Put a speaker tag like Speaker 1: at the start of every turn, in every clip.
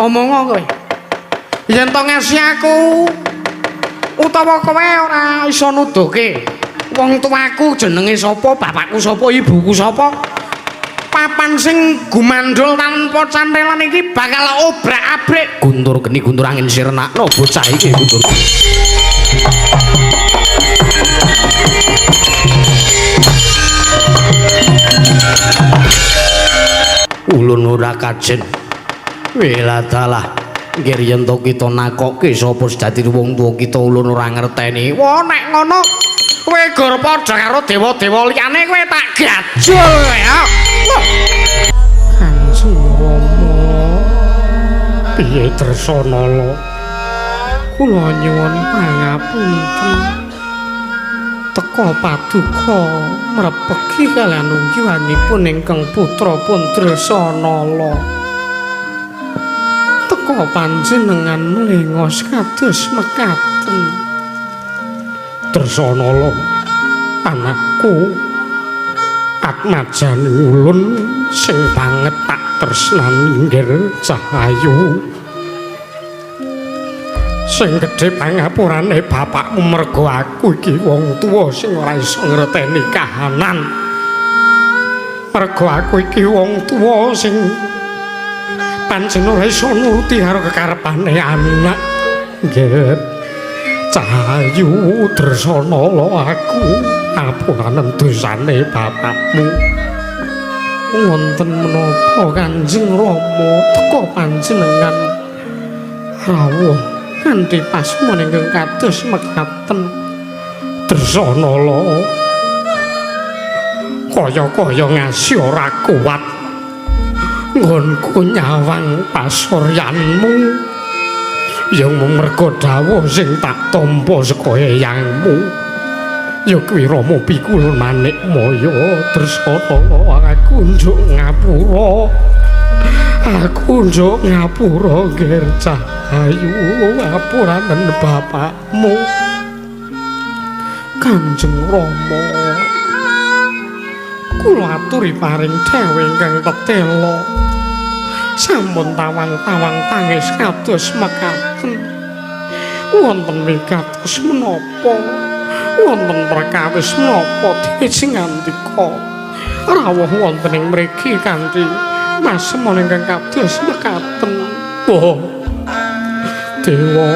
Speaker 1: Omong kowe. Yen to ngasih aku utawa kowe ora iso nuduhke wong tuaku jenenge sapa, bapakku sapa, ibuku sapa. Papan sing gumandul tanpa cantelan iki bakal obrak-abrik. Guntur geni guntur angin sirnakno bocah iki guntur. Ulun ora kajen. Weladalah nggih yen to kita nakokke sapa sejatine wong tuwa kita ulun ora ngerteni. Wah nek ngono kowe gor padha karo dewa-dewa liyane kowe tak gajul ya. Kanjeng Rama piye Dresanala? Kula nyuwun pangapunten. Teka paduka mrepegi kaliyan unjuhanipun ingkang putra pun Dresanala. Teka panjenengan mlengos kados mekaten. Dresanala anakku atmajane ulun sing banget tak tresnani nggir Cahayu. Sing gedhe pangapurane bapakmu mergo aku iki wong tuwa sing ora iso ngerteni kahanan. Mergo aku iki wong tuwa sing pancen ora iso nuruti karo kekarepane anak. Nggih. Cahayu Dresanala aku apuranen dosane bapakmu. Wonten menapa Kanjeng Rama teka panjenengan rawuh kanthi pasmon ingkang kados mekaten. Dresanala kaya-kaya ngasih ora kuat nggonku nyawang pasuryanmu. Ya mung merga dawuh sing tak tampa saka eyangmu. Ya kuwi Rama Pikul Manikmaya. Dresanala aku njuk ngapura. Aku njuk ngapura nggir Cahayu, ngapuranen bapakmu. Kanjeng Rama kula aturi paring dawuh ingkang tetela. Sampun tawang-tawang tangis kados mekaten. Wonten wigatos menapa? Wonten perkawis menapa dene ngandika? Rawuh wonten ing mriki kanthi masemon ingkang kados mekaten. Oh. Dewa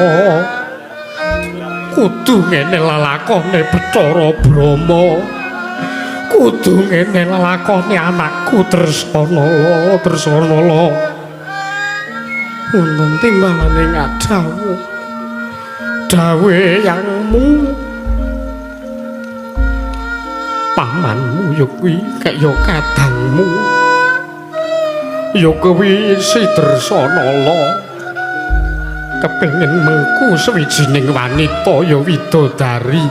Speaker 1: kudu ngene lelakone Bathara Brahma. Kudu ngene lelakone anakku Dresanala, Dresanala. Wonten timbalane ngadhawuh dawuhe yangmu pamanmu ya kuwi kaya kadangmu ya kuwi si Dresanala kepengin mengku sawijining wanita ya widodari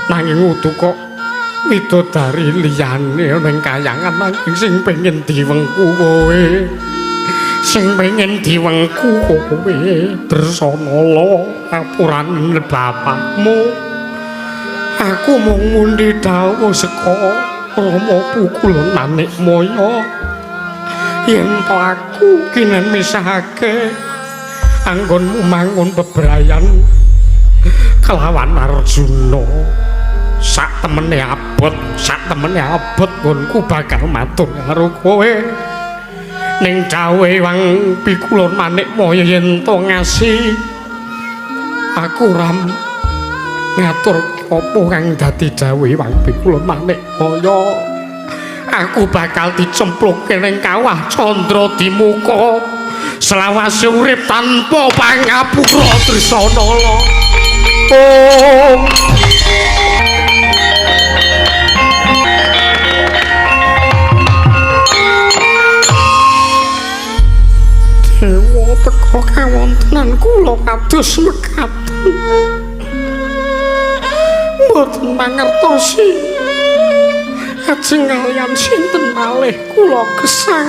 Speaker 1: nanging udu kok widodari liyane ning kayangan nanging sing pengin diwengku kowe. Sing pengen diwengku kowe Dresanala apurane bapakmu. Aku mung ngundi dawuh saka Rama Pukul Manikmaya yen to aku kinen misahake anggonmu mangun bebrayan kelawan Arjuna. Sak temene abot, sak temene abot nggonku bakal matur karo kowe. Ning dawuhe Wang Pikulun Manikmaya yen to ngasih aku ora ngatur apa kang dadi dawuhe Wang Pikulun Manikmaya. Aku bakal dicemplungke ning kawah Candra Dimuka selawase urip tanpa pangapura Dresanala. Om. Dewa teka kawontenan kula kados mekaten. Mboten mangertosi ajeng kaliyan sinten malih kula gesang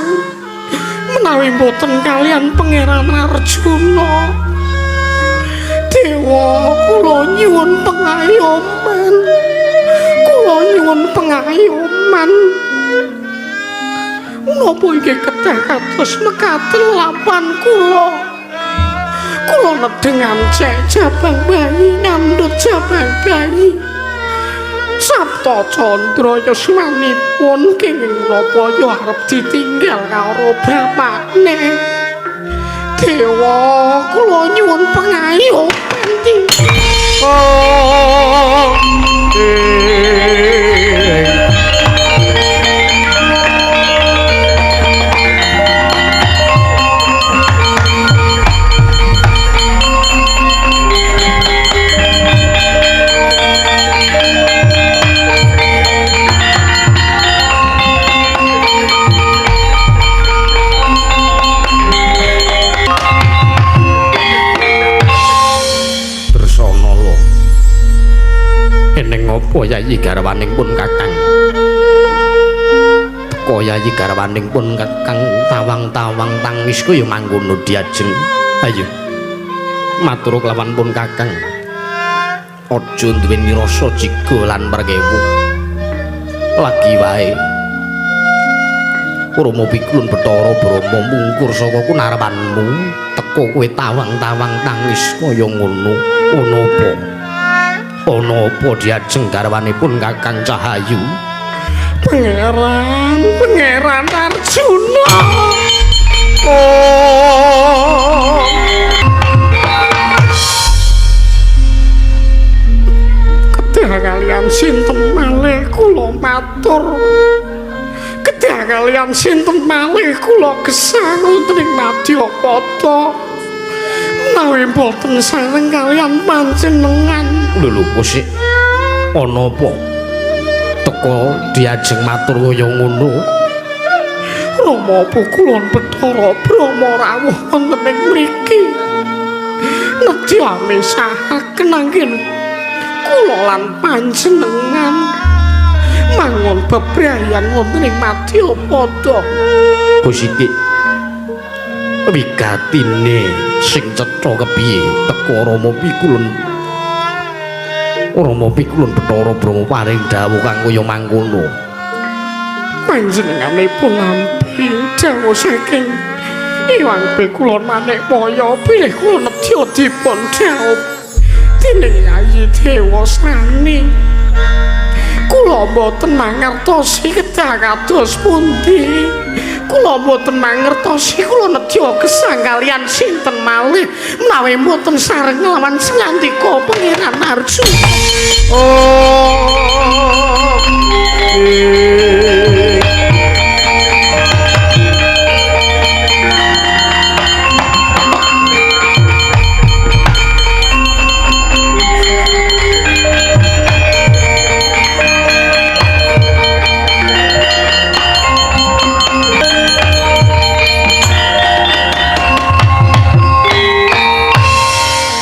Speaker 1: menawi mboten kaliyan Pangeran Arjuna. Dewa kula nyuwun pengayoman. Kula nyuwun pengayoman. Menapa iki kedah kados mekaten lapan kula. Kula nedheng ancek jabang bayi ngandhut jabang bayi. Sabta Candra yuswanipun kenging napa ya arep ditinggal karo bapakne. Dewa kula nyuwun pengayoman. Oh. Apa yayi garwaning pun kakang? Teka yayi garwaning pun kakang tawang-tawang tangis kaya mangkono diajeng. Ayo matur kelawan pun kakang. Aja duweni rasa jiga lan merkewu. Lagi wae Rama Pikulun Bathara Brahma mungkur saka kunarwanmu, teka kowe tawang-tawang tangis kaya ngono. Ana apa? Ana apa diajeng garwanipun Kakang Cahayu? Pangeran, Pangeran Arjuna. Oh. Kedah kalian sinten malih kula matur. Kedah kalian sinten malih kula gesang wonten ing Madyapada. Menawi boten sareng kalian panjenengan. Lho lho kosik ana apa? Teka diajeng matur kaya ngono. Rama Pukulun Bathara Brahma rawuh wonten ing mriki. Nedya misahaken anggen kula lan panjenengan mangun bebrayan wonten ing Madyapada. Kosik wigatine sing cetha kepiye teka Rama Pikulun? Rama Pikulun Bathara Brahma paring dawuh kang kaya mangkono. Panjenenganipun nampi dawuh saking Hyang Pikulun Manikmaya bilih kula nedya dipun dhaup dening Yayi Dewasrani. Kula mboten mangertosi kedah kados pundi. Kula mboten mangertosi, kula nedya gesang kalian sinten malih menawi mboten sareng nglawan sengandika Pangeran Arjuna. Oh.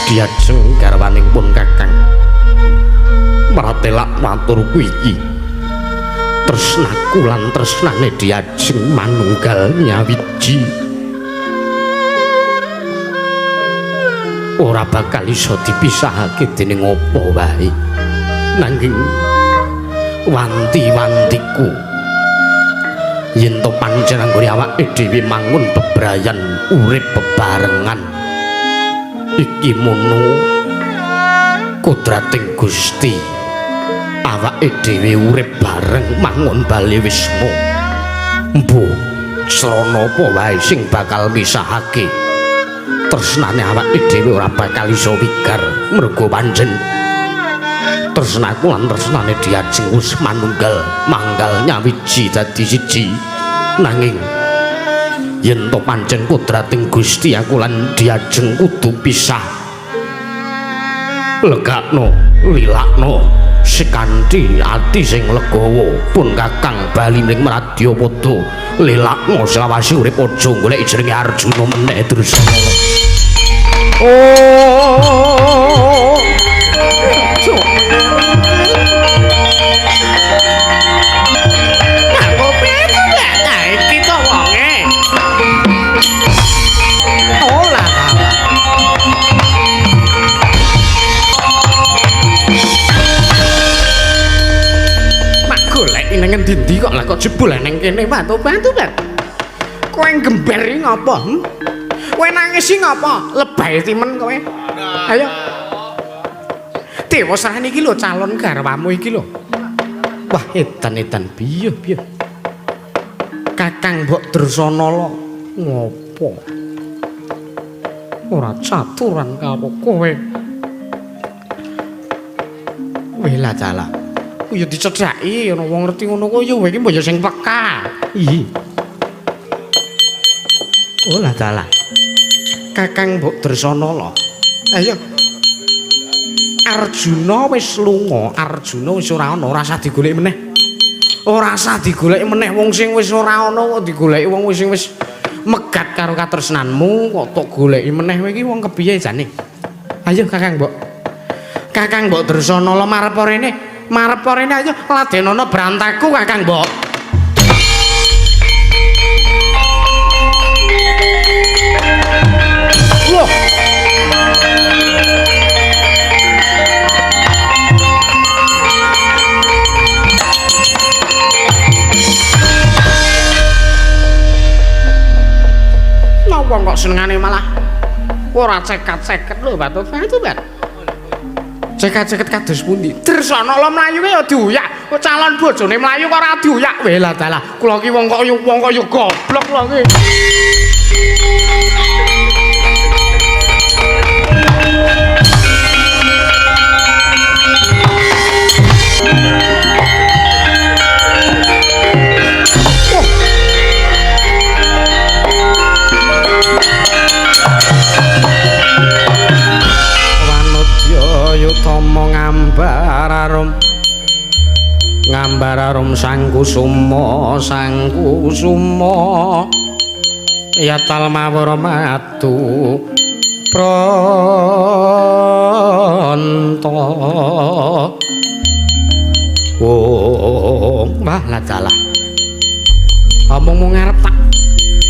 Speaker 1: Diajeng garwaning pun kakang maratelak matur kuwi tresnaku lan tresnane diajeng manunggal nyawiji ora bakal iso dipisahake dening apa wae, nanging wanti-wantiku yen to pancen anggone awake dhewe mangun bebrayan urip bebarengan iki mono kodrating Gusti, awake dhewe urip bareng mangun bali wisma. Mbuh srana apa wae sing bakal misahake tresnane awake dhewe ora bakal iso wigar mergo pancen tresnaku lan tresnane diajeng wis manunggal manggal nyawiji dadi siji. Nanging yen to pancen kodrating Gusti aku lan diajeng kudu pisah, legakno lilakno sekanthi ati sing legawa pun kakang bali ning Madyapada, lilakno selawase urip aja golek jenenge Arjuna meneh Dursana. Oh. Nang endi kok lah kok jebul nang kene batu-batu lah. Kowe gember iki ngapa? Kowe nangis iki ngapa? Lebay timen kowe. Ayo. Dewasrani iki lho calon garwamu iki lho. Wah, edan-edan piye piye. Kakang Mbok Dresanala ngopo? Ora caturan karo kowe. Wela dalah. Ya dicedhaki ana wong ngerti ngono kuwi ya kowe iki mbok ya sing peka. Iya. Oh lah dalah. Kakang Mbok Dresanala. Ayo. Arjuna wis lunga, Arjuna wis ora ana, ora usah digoleki meneh. Ora usah digoleki meneh wong sing wis ora ana kok digoleki wong sing wis megat karo katresnanmu kok tok goleki meneh kowe iki wong kepiye jane? Ayo Kakang Mbok. Kakang Mbok Dresanala marep rene, marep rene ayo ladenono brantaku Kakang Mbok. Loh. Wong kok senengane malah ora cekat-ceket lho batu batu bat. Cekat-ceket kados pundi? Dresanala mlayu ya diuyak. Kok calon bojone mlayu kok ora diuyak. Welah dalah, kula ki wong kok ya goblok kula ki. Yutama ngambar arum ngambar arum sang kusuma sang kusuma yatal mawar madu pronto. Oh wah lah dalah omong ngarep tak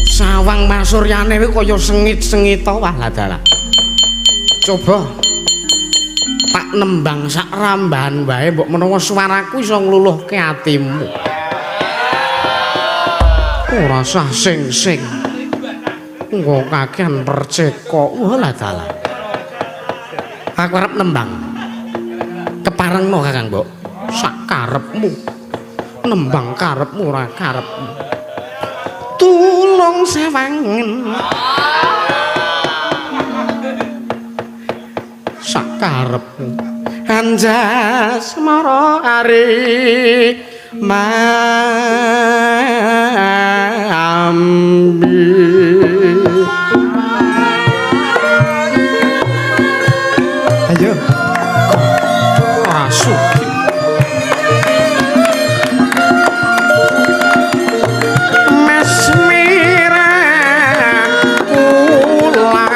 Speaker 1: sawang masuryane kuwi kaya sengit-sengita wah lah dalah. Coba tak nembang sak rambahan wae mbok menawa swaraku iso ngluluhke atimu. Ora usah sing-sing. Engko kakean perceka. Wah dalah. Aku arep nembang. Keparengno Kakang Mbok. Sak karepmu. Nembang karepmu ora karepmu. Tulung sawangen. Sak karepmu. Anjas mara ari mambi. Ayo. Ora suki. Mas mira kula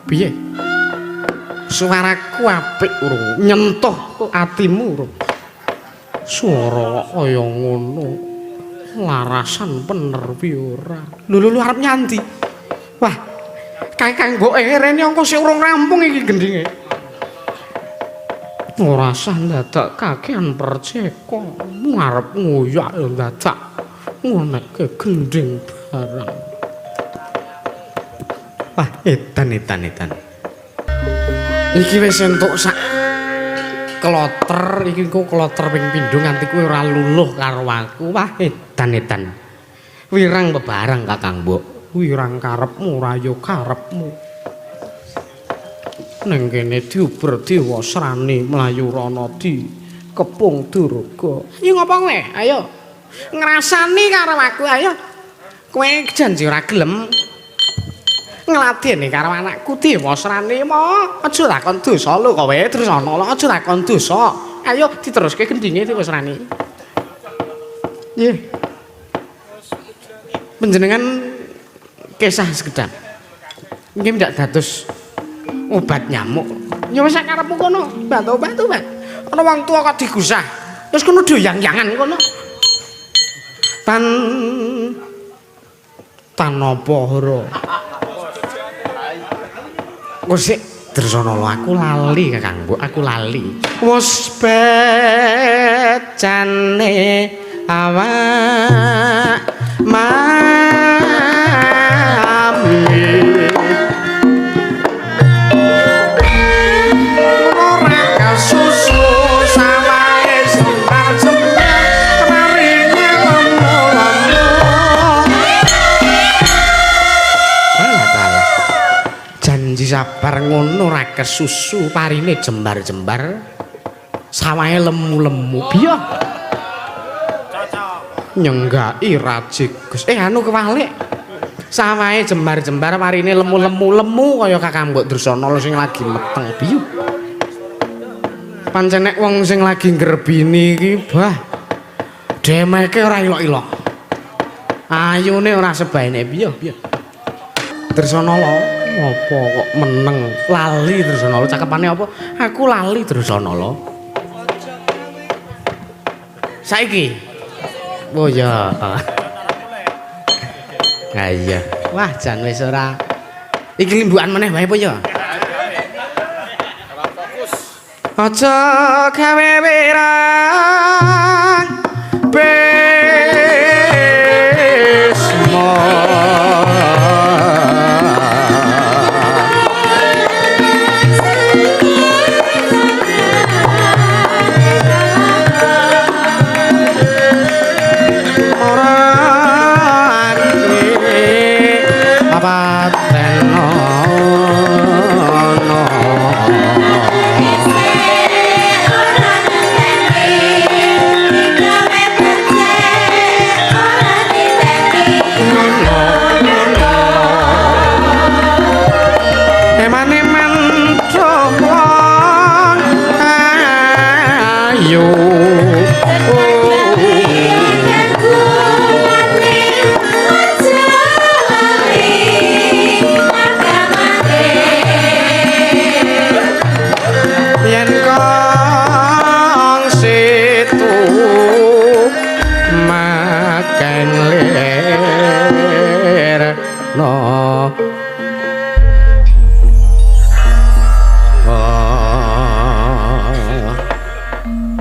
Speaker 1: piye? Suaraku apik urung nyentuh atimu urung. Swara kaya ngono. Larasan bener pi ora? Lho lho arep nyandi. Wah, Kakang Mbok rene angko sik urung rampung iki gendinge. Ora sah ndadak kakean perceka, arep nguyak ndadak ngonekke gending barang. Wah, edan edan edan. Iki wis entuk sak kloter, iki engko kloter ping pindho nganti kowe ora luluh karo aku. Wah, edan edan. Wirang bebarang Kakang Mbok. Wirang karepmu ora ya karepmu. Ning kene diuber dewa srani mlayu rono di kepung durga. Ayo ngopo kowe? Ayo. Ngrasani karo aku ayo. Kowe janji ora gelem. Ngladeni karo anakku Dewasrani mo. Aja lakon dosa lho kowe Dresanala, aja lakon dosa. Ayo diteruske gendinge Dewasrani. Nggih. Panjenengan kesah sekedap. Nggih ndak dados obat nyamuk. Ya wis karepmu kono, obat-obat. Ana wong tuwa kok digusah. Wis kono doyang-yangan kono. Tan tanapa ora. Wis sik Dresanala aku lali Kakang Mbok, aku lali. Wis becane awak mami. Ora kasusu sawahe sembah jembar marine lemu-lemu. Alah. Janji sabar ngono ora kesusu parine jembar-jembar sawahe lemu-lemu. Biyo. Cocok. Nyenggaki Rajigus. Anu kewalik. Sawahe jembar-jembar parine lemu-lemu lemu kaya Kakang Mbok Dresanala sing lagi meteng. Biyo. Pancen nek wong sing lagi ngrebini iki bah demeke ora ilok-ilok. Ayune ora sebaene. Biyo, biyo. Dresanala apa kok meneng lali Dresanala cakepane apa? Aku lali Dresanala. Saiki. Oh ya. Ha iya. Wah jan wis ora. Iki limbukan meneh wae apa ya? Aja gawe wirang Bisma.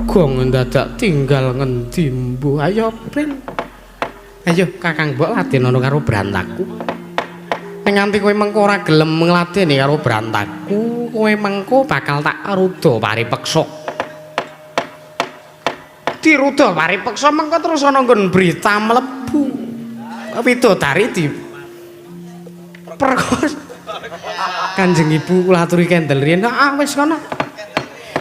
Speaker 1: Gong dadak tinggal ngendi mbuh. Ayo ben. Ayo Kakang Mbok ladenono karo brantaku. Nek nganti kowe mengko ora gelem ngladeni karo brantaku, kowe mengko bakal tak ruda paripeksa. Diruda paripeksa mengko terus ana nggon berita mlebu. Widodari di perkos. Kanjeng Ibu kula aturi kendel riyen. Ah wis kono.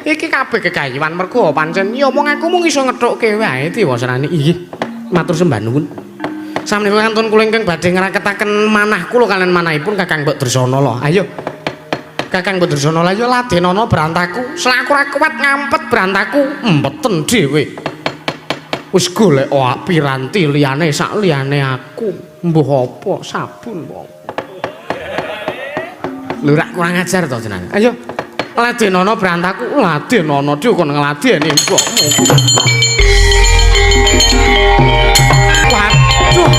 Speaker 1: Iki kabeh kegayuhan mergo pancen ya mung aku mung iso ngethukke wae Dewasrani. Inggih, matur sembah nuwun. Samenika kantun kula ingkang badhe ngraketaken manah kula kalian manahipun Kakang Mbok Dresanala. Ayo. Kakang Mbok Dresanala ayo ladenono brantaku. Selaku ora kuat ngampet brantaku, empeten dhewe. Wis golek piranti liyane sak liyane aku. Mbuh apa sabun wong. Lho rak kurang ajar to jenengan. Ayo. Ladenono brantaku, ladenono dhewe kon ngladeni mbokmu. Waduh.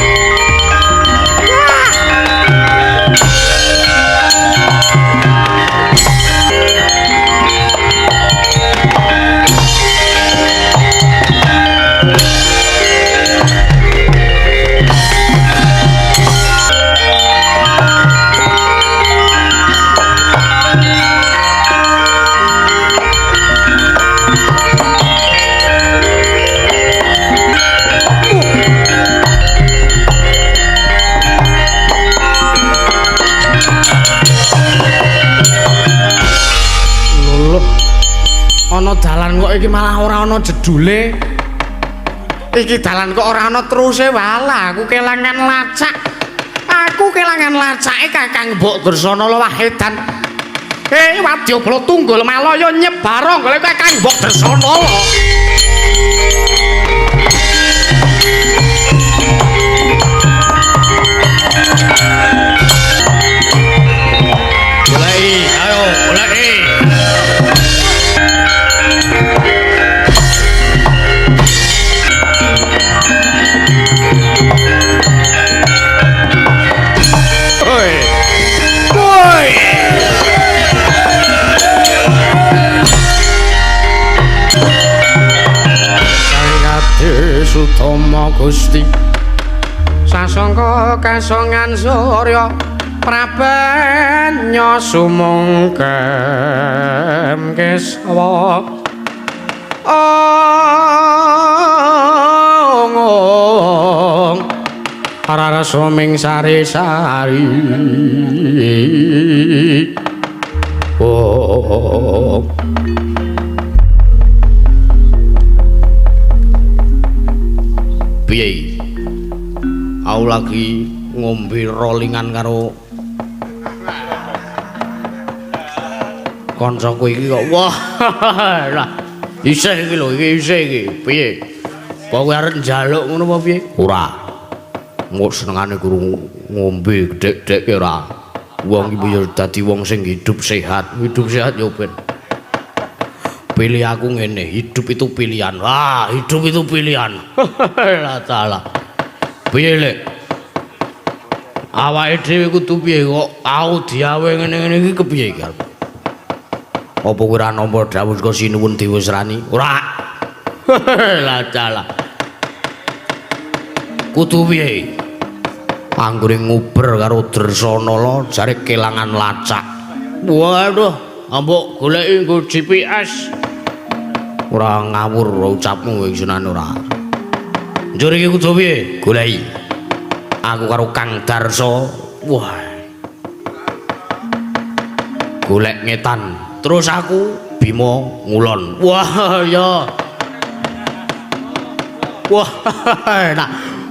Speaker 1: Ana dalan kok iki malah ora ana jedule. Iki dalan kok ora ana teruse, walah aku kelangan lacak. Aku kelangan lacake Kakang Mbok Dresanala wah edan. Wadyabala Tunggul Malaya nyebara golek Kakang Mbok Dresanala. Goleki, ayo goleki. Oi. Woi. Sang Sutama Gusti sasangka kasongan surya prabanya sumungkem keswa ong rarasa ming sari-sari oh. Piye? Aku lagi ngombe rollingan karo kancaku iki kok. Wah, lah isih iki lho, iki isih iki. Piye? Apa kowe arep njaluk ngono apa piye? Ora. Engko senengane guru ngombe gedhek-gedhek ora. Wong iki ya dadi wong sing hidup sehat. Hidup sehat ya ben. Pilih aku ngene, hidup itu pilihan. Wah, hidup itu pilihan. La taala. Piye lek? Awake dhewe kudu piye kok aku diawe ngene-ngene iki kepiye iki? Apa kowe ora nampa dawuh saka Sinuwun Dewa Srani? Ora. La taala. Kudu piye? Anggere nguber karo Dresanala jare kelangan lacak. Waduh, ambok goleki nggo GPS. Ora ngawur ucapmu iki ora. Njur iki kudu piye? Goleki. Aku karo Kang Darso. Wah. Golek ngetan. Terus aku Bima ngulon. Wah, ya. Wah, enak.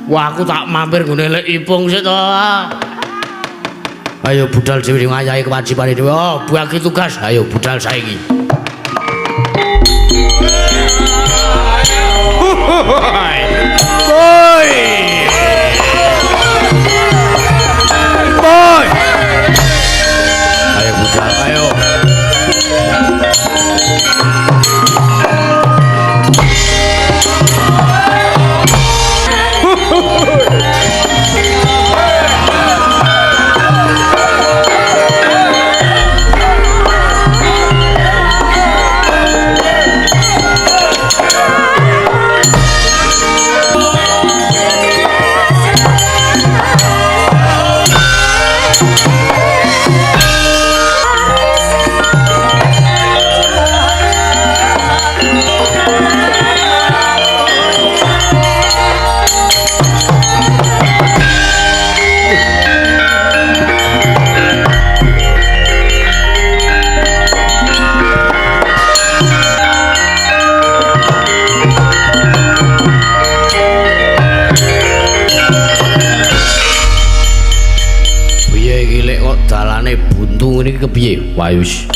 Speaker 1: Wah, aku tak mampir nggone Lek Ipung sik to. Ayo budal dhewe ngayahi kewajibane dhewe. Oh, bagi tugas. Ayo budal saiki. Woi. Woi. Ayo budal, ayo. Kepiye? Wah wis.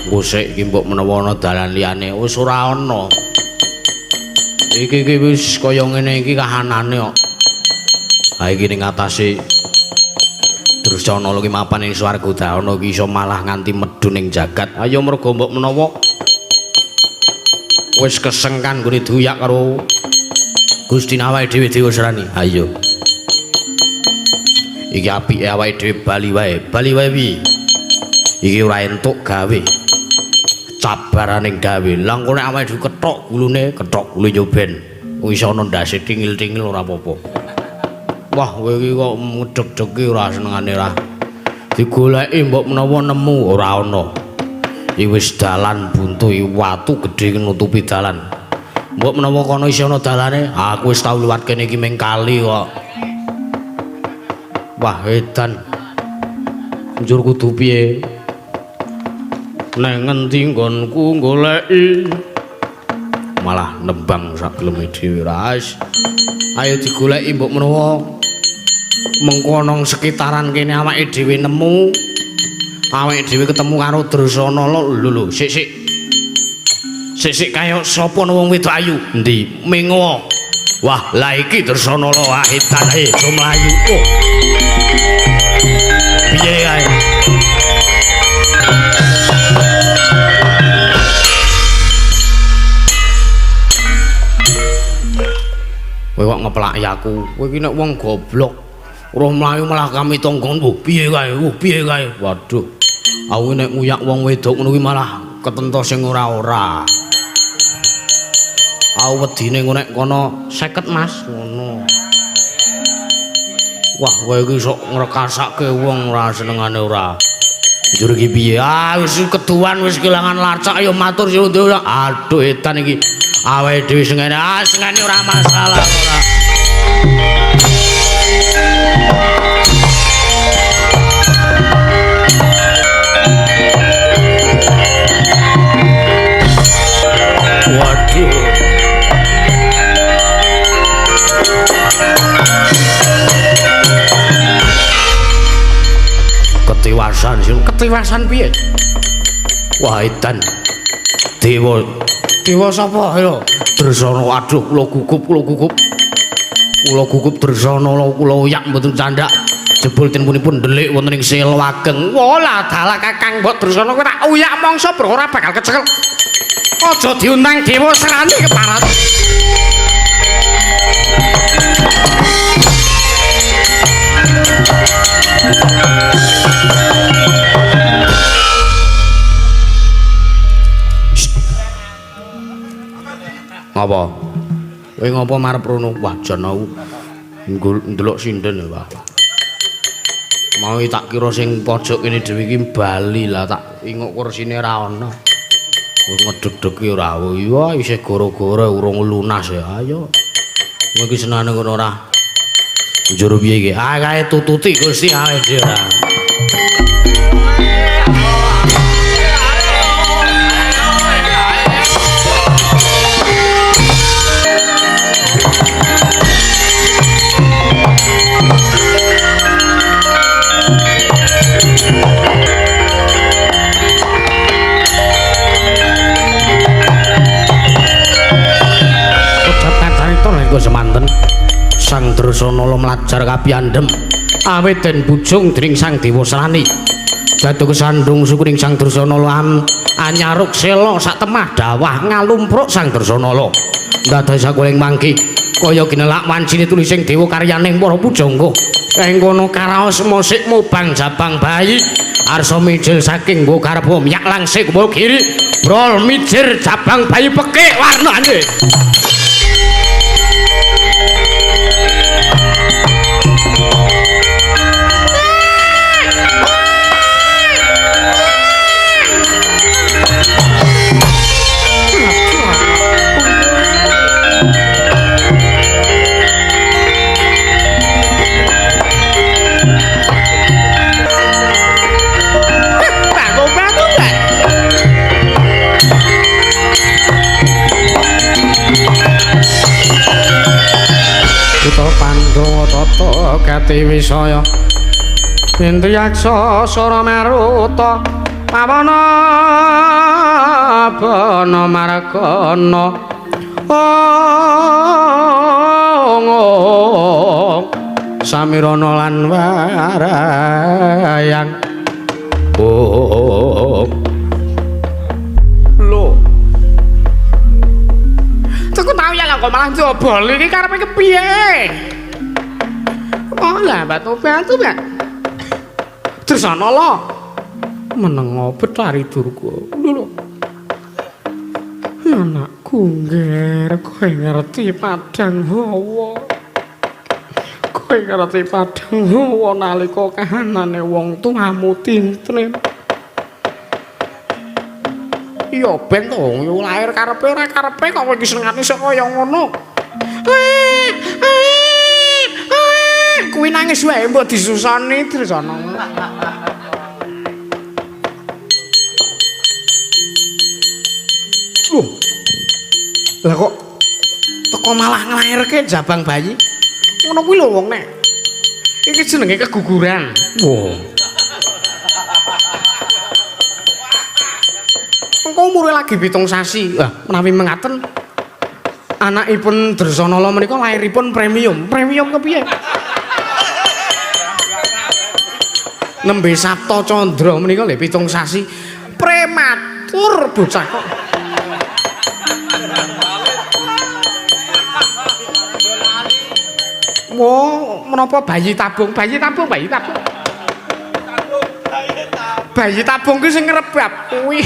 Speaker 1: Engko sik iki mbok menawa ana dalan liyane wis ora ana. Iki iki wis kaya ngene iki kahanane kok. Ha iki ning atase Dresanala ki mapan ing swarga dana iki iso malah nganti medhun ning jagat. Ayo mergo mbok menawa wis kesengkan nggone duyak karo Gusti awake dhewe Dewa Srani. Ayo. Iki apike awake dhewe bali wae. Bali wae piye? Iki ora entuk gawe. Cabaraning gawe. Lah engko nek awake dhewe kethok gulune, kethok gulune yo ben. Iso ana ndase tingil-tingil ora apa-apa. Wah, kowe iki kok ngedeg-degi ora senengane ra. Digoleki mbok menawa nemu ora ana. Iki wis dalan buntu, iki watu gedhe nutupi dalan. Mbok menawa kono isih ana dalane, aku wis tau liwat kene iki ming kali kok. Wah, edan. Njur kudu piye? Neng ngendi nggonku goleki? Malah nembang sak geleme dhewe ra. Ayo digoleki mbok menawa Mengko ana sekitaran kene awake dhewe nemu, awake dhewe ketemu karo Dresana. Lho lho, sik sik. Sik sik kaya sapa wong wedok ayu? Endi? Mengo. Wah, lah iki Dresana lho, ah edan ae mlayu. Oh. Piye kae? Kowe kok ngeplaki aku. Kowe iki nek wong goblok. Roh mlayu malah kami tonggon. Wah, piye kae? Wah, piye kae? Waduh. Aku nek nguyak wong wedok ngono kuwi malah ketento sing ora-ora. Aku wedine ngono nek kono 50, Mas, ngono. Wah, kowe iki sok ngrekasake wong ora senengane ora. Njur iki piye? Ah, wis keduwan wis kelangan lacak ya matur suwun. Aduh, edan iki. Awake dhewe sengene, ah sengene ora masalah ora. Waduh. Ketiwasan sing ketiwasan piye? Wah, edan. Dewa Dewa sapa lho? Dresana, aduh kula gugup, kula gugup. Kula gugup Dresana, kula uyak mboten candhak. Jebul tenpunipun ndelik wonten ing sela ageng. Walah dalah Kakang Mbok Dresana kowe tak uyak mangsa bro ora bakal kecekel. Aja diundang Dewa Serani keparat. Ngapa? Kowe ngopo marep rono? Wah, jan aku ndelok sinden ya, Pak. Mau tak kira sing pojok kene dhewe iki bali lah, tak inguk kursine ra ono. Kowe ngedeg-degi ora? Iya, isih gara-gara urung lunas ya. Ayo. Kowe iki senane ngono ora? Njur piye iki? Ah, kae tututi Gusti awake dhewe ora. Semanten Sang Dresana mlajar kapiyandhem awit den bujung dening Sang Dewa Srani jatuh kesandung sukuning Sang Dresana anyaruk sela sak temah dawah ngalumpruk Sang Dresana ndados sakuling mangki kaya ginelak wancine tulising dewa karyaning para pujangga ing kono karaos musik mubang jabang bayi arsa mijil saking nggo garba miyak langsing kiri brol mijir jabang bayi pekik warnane. Pandhawa tata gati wisaya Indriyaksa sora maruta pawana bana margana ong samirana lan warayang. Oh lho, aku tau ya lah kok malah njobol iki karepe kepiye? Oh lah batu-batu Mbak. Dresana lho. Menengo Betari Durga. Lho. Anakku ngger, kowe ngerti padang hawa. Kowe ngerti padang hawa nalika kahanane wong tuamu tintrim. Iya ben to, yo lahir karepe ora karepe kok kowe iki senengane sok kaya ngono. Kuwi nangis wae mbok disusoni Dresana. Loh. Lah kok teko malah nglairke jabang bayi. Ngono kuwi lho wong nek Iki jenenge keguguran. Wo. Engko umure lagi 7 sasi. Lah, menawi mengaten anakipun Dresanala menika lairipun premium. Premium kepiye? Nembe Sapta Candra menika lho 7 sasi. Prematur bocah kok. Wo, menapa bayi tabung? Bayi tabung, bayi tabung. Bayi tabung kuwi sing ngrebab kuwi.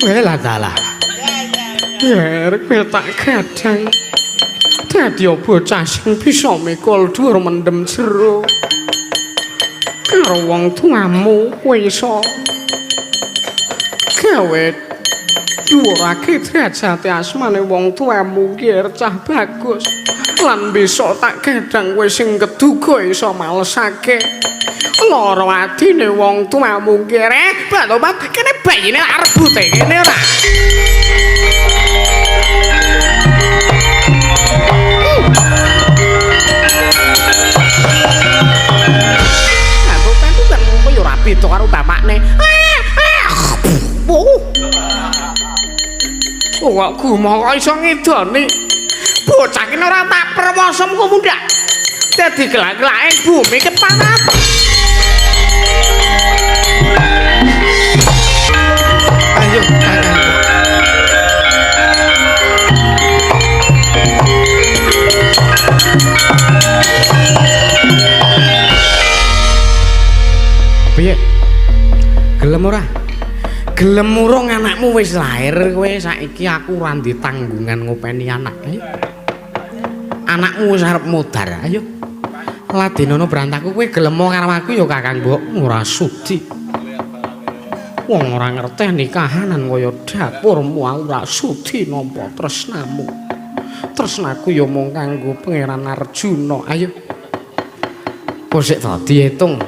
Speaker 1: Welah dalah. Yer kowe tak gadang. Dadi bocah sing bisa mikul dhuwur mendem jero. Karo wong tuamu kowe iso gawe dhuwurake derajate asmane wong tuamu ki cah bagus. Lan besok tak gadang kowe sing keduga iso malesake lara atine wong tuamu ki. Batopat kene bayine lak rebute kene ora. Batopat kan yo ora beda karo bapakne. Oh, kok gumoh kok iso ngidoni. Bocah kene ora tak perwasa mung mundhak. Dadi gelak-gelake bumi kepanat. Ayo, ayo. Piye? Gelem ora? Gelem urung anakmu wis lahir kowe saiki aku ora ndek tanggungan ngopeni anak. Ayo. Anakmu wis arep modar. Ayo. Ladenono brantaku kowe gelem karo aku ya Kakang Mbok ora sudi. Wong ora ngerteni kahanan kaya dapurmu aku ora sudi nampa tresnamu. Tresnaku ya mung kanggo Pangeran Arjuna. Ayo. Kok sik to diitung.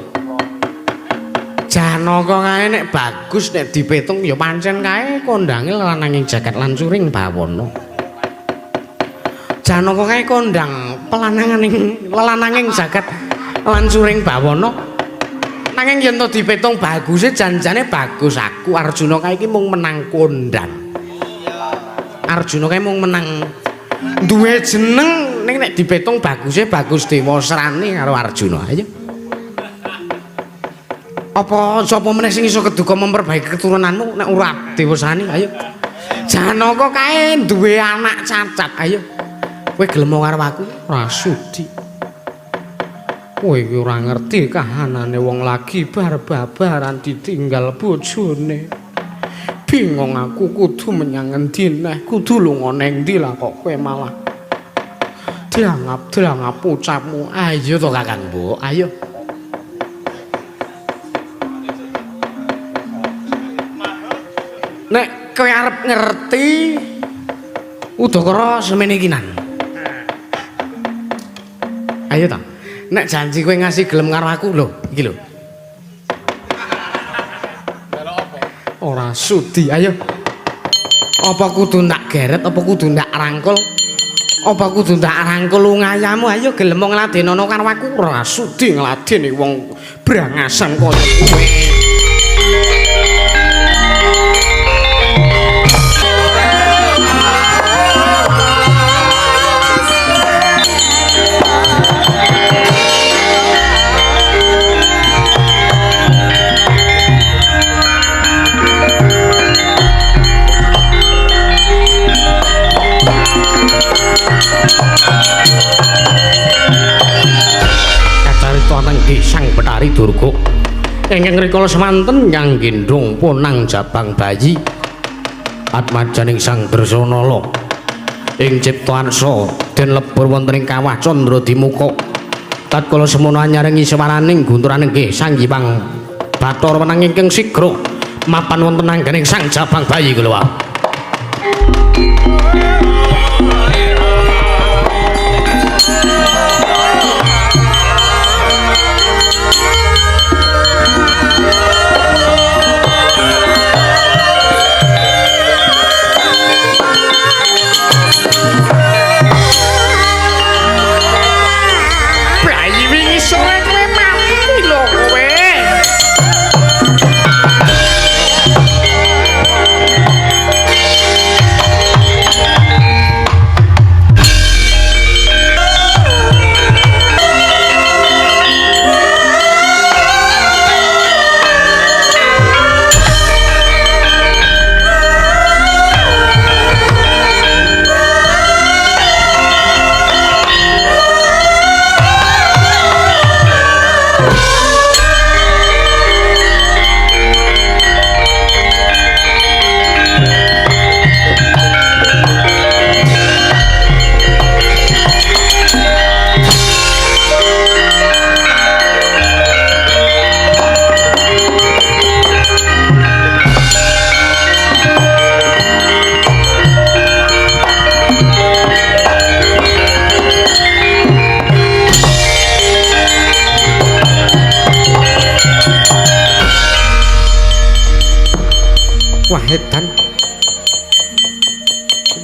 Speaker 1: Janaka kae nek bagus nek dipitung ya pancen kae kondange lananging jagat lan suring bawana. Janaka kae kondang pelananganing lelananging jagat lan suring bawana. Nanging yen to dipitung baguse janjane bagus aku Arjuna kae iki mung menang kondang. Arjuna kae mung menang duwe jeneng ning nek dipitung baguse bagus Dewasrani karo Arjuna. Ayo. Apa sapa meneh sing iso keduga memperbaiki keturunanmu nek ora Dewasrani? Ayo. Janaka kae duwe anak cacat. Ayo. Kowe gelem karo aku? Ora sudi. Kowe iki ora ngerti kahanane wong lagi bar-babaran ditinggal bojone. Bingung aku kudu menyang endi neh, kudu lunga neng ndi lah kok kowe malah diangap-diangap ucapmu. Ayo to Kakang Mbok, ayo. Nek kowe arep ngerti udakara semene iki nan. Ayo ta. Nek janji kowe ngasih gelem karo aku lho, iki lho. Ora sudi, ayo. Apa kudu ndak geret, apa kudu ndak rangkul? Apa kudu ndak rangkul ngayamu? Ayo gelem ngladenono karo aku. Ora sudi ngladeni wong brangasan kaya kowe. Kacarita nangge Sang Bathari Durga ingkang rikala semanten kang gendhong ponang jabang bayi atmajaning Sang Dresanala ing cipta ansa den lebur wonten ing kawah Candra Dimuka. Tatkala semono anyaringi swaraning gunturaning nggih Sang Hyang Bathara wenang ingkang sigra mapan wonten anggening Sang Jabang Bayi kula wau.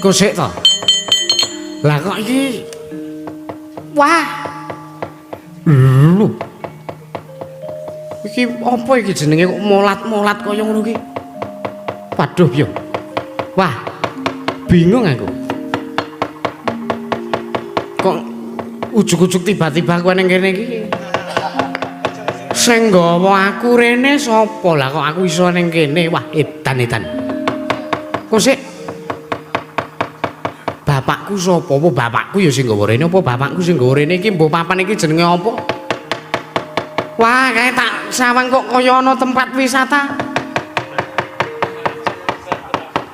Speaker 1: Kosek to. Lah kok iki wah. Lho. Iki apa iki jenenge kok molat-molat kaya ngono iki? Waduh yo. Wah. Bingung aku. Kok ujug-ujug tiba-tiba kowe ning kene iki? Sing nggawa aku rene sapa? Lah kok aku iso ning kene? Wah, edan-edan. Kok sik bapakku sapa? Apa bapakku ya sing nggawa rene? Apa bapakku sing nggawa rene iki mbok papan iki jenenge apa? Wah, kae tak sawang kok kaya ana tempat wisata.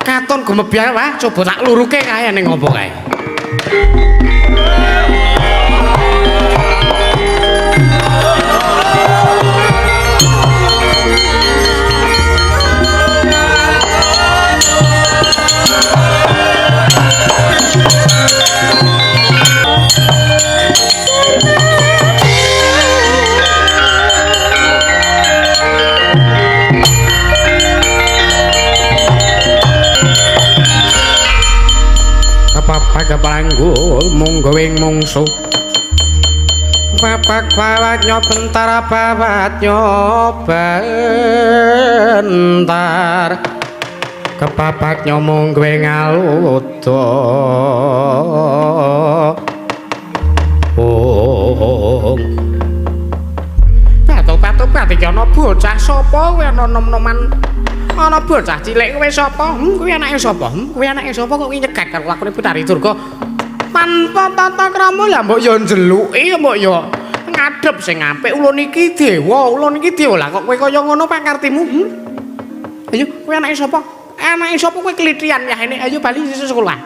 Speaker 1: Katon gumebyar, wah, coba tak luruke kae ning apa kae. Kepapak kepanggul munggo ing mungsuh. Papak bawat nyobentar bawat nyobentar. Kepapak nyomong gue ngaludo. Oh. Batuk-batuk iki ana bocah sapa kowe ana nom-noman. Ana bocah cilik kowe sapa? Kuwi anake sapa? Kuwi anake sapa kok nyegat karo lakune Bathari Durga? Tanpa tata krama lah mbok ya njeluki mbok ya ngadhep sing apik ulun iki dewa, ulun iki dewa. Lah kok kowe kaya ngono pakartimu? Ayo kowe anake sapa? Anake sapa kowe klithian ya ini? Ayo bali sesuk sekolah.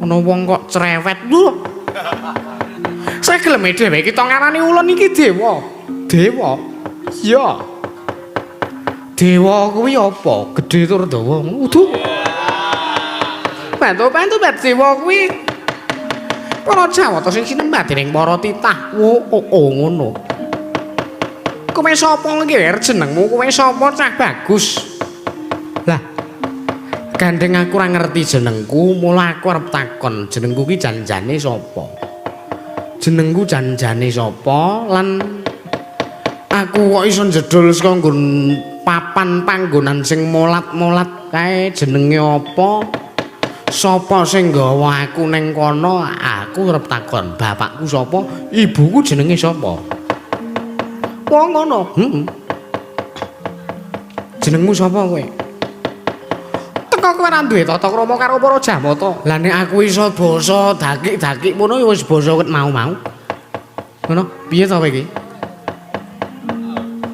Speaker 1: Ana wong kok cerewet lho. Sageleme dhewe kita ngarani ulun iki dewa. Dewa. Iya. Dewa kuwi apa? Gedhe tur dawa. Udu. Bantu-bantu bat dewa kuwi para Jawata sing sinembah dening para titah. Oh, ngono. Kowe sapa iki jenengmu? Kowe sapa cah bagus? Lah, gandeng aku ora ngerti jenengku, mula aku arep takon jenengku ki janjane sapa? Jenengku janjane sapa lan aku kok iso njedul saka nggon papan panggonan sing molat-molat kae jenenge apa? Sapa sing nggawa aku ning kono? Aku arep takon bapakku sapa, ibuku jenenge sapa? Wong ngono. Heeh. Jenengmu sapa kowe? Teko kowe ora duwe tata krama karo para Jamata. Lah nek aku iso basa dakik-dakik ngono ya wis basa ket mau-mau. Ngono, piye to kowe iki?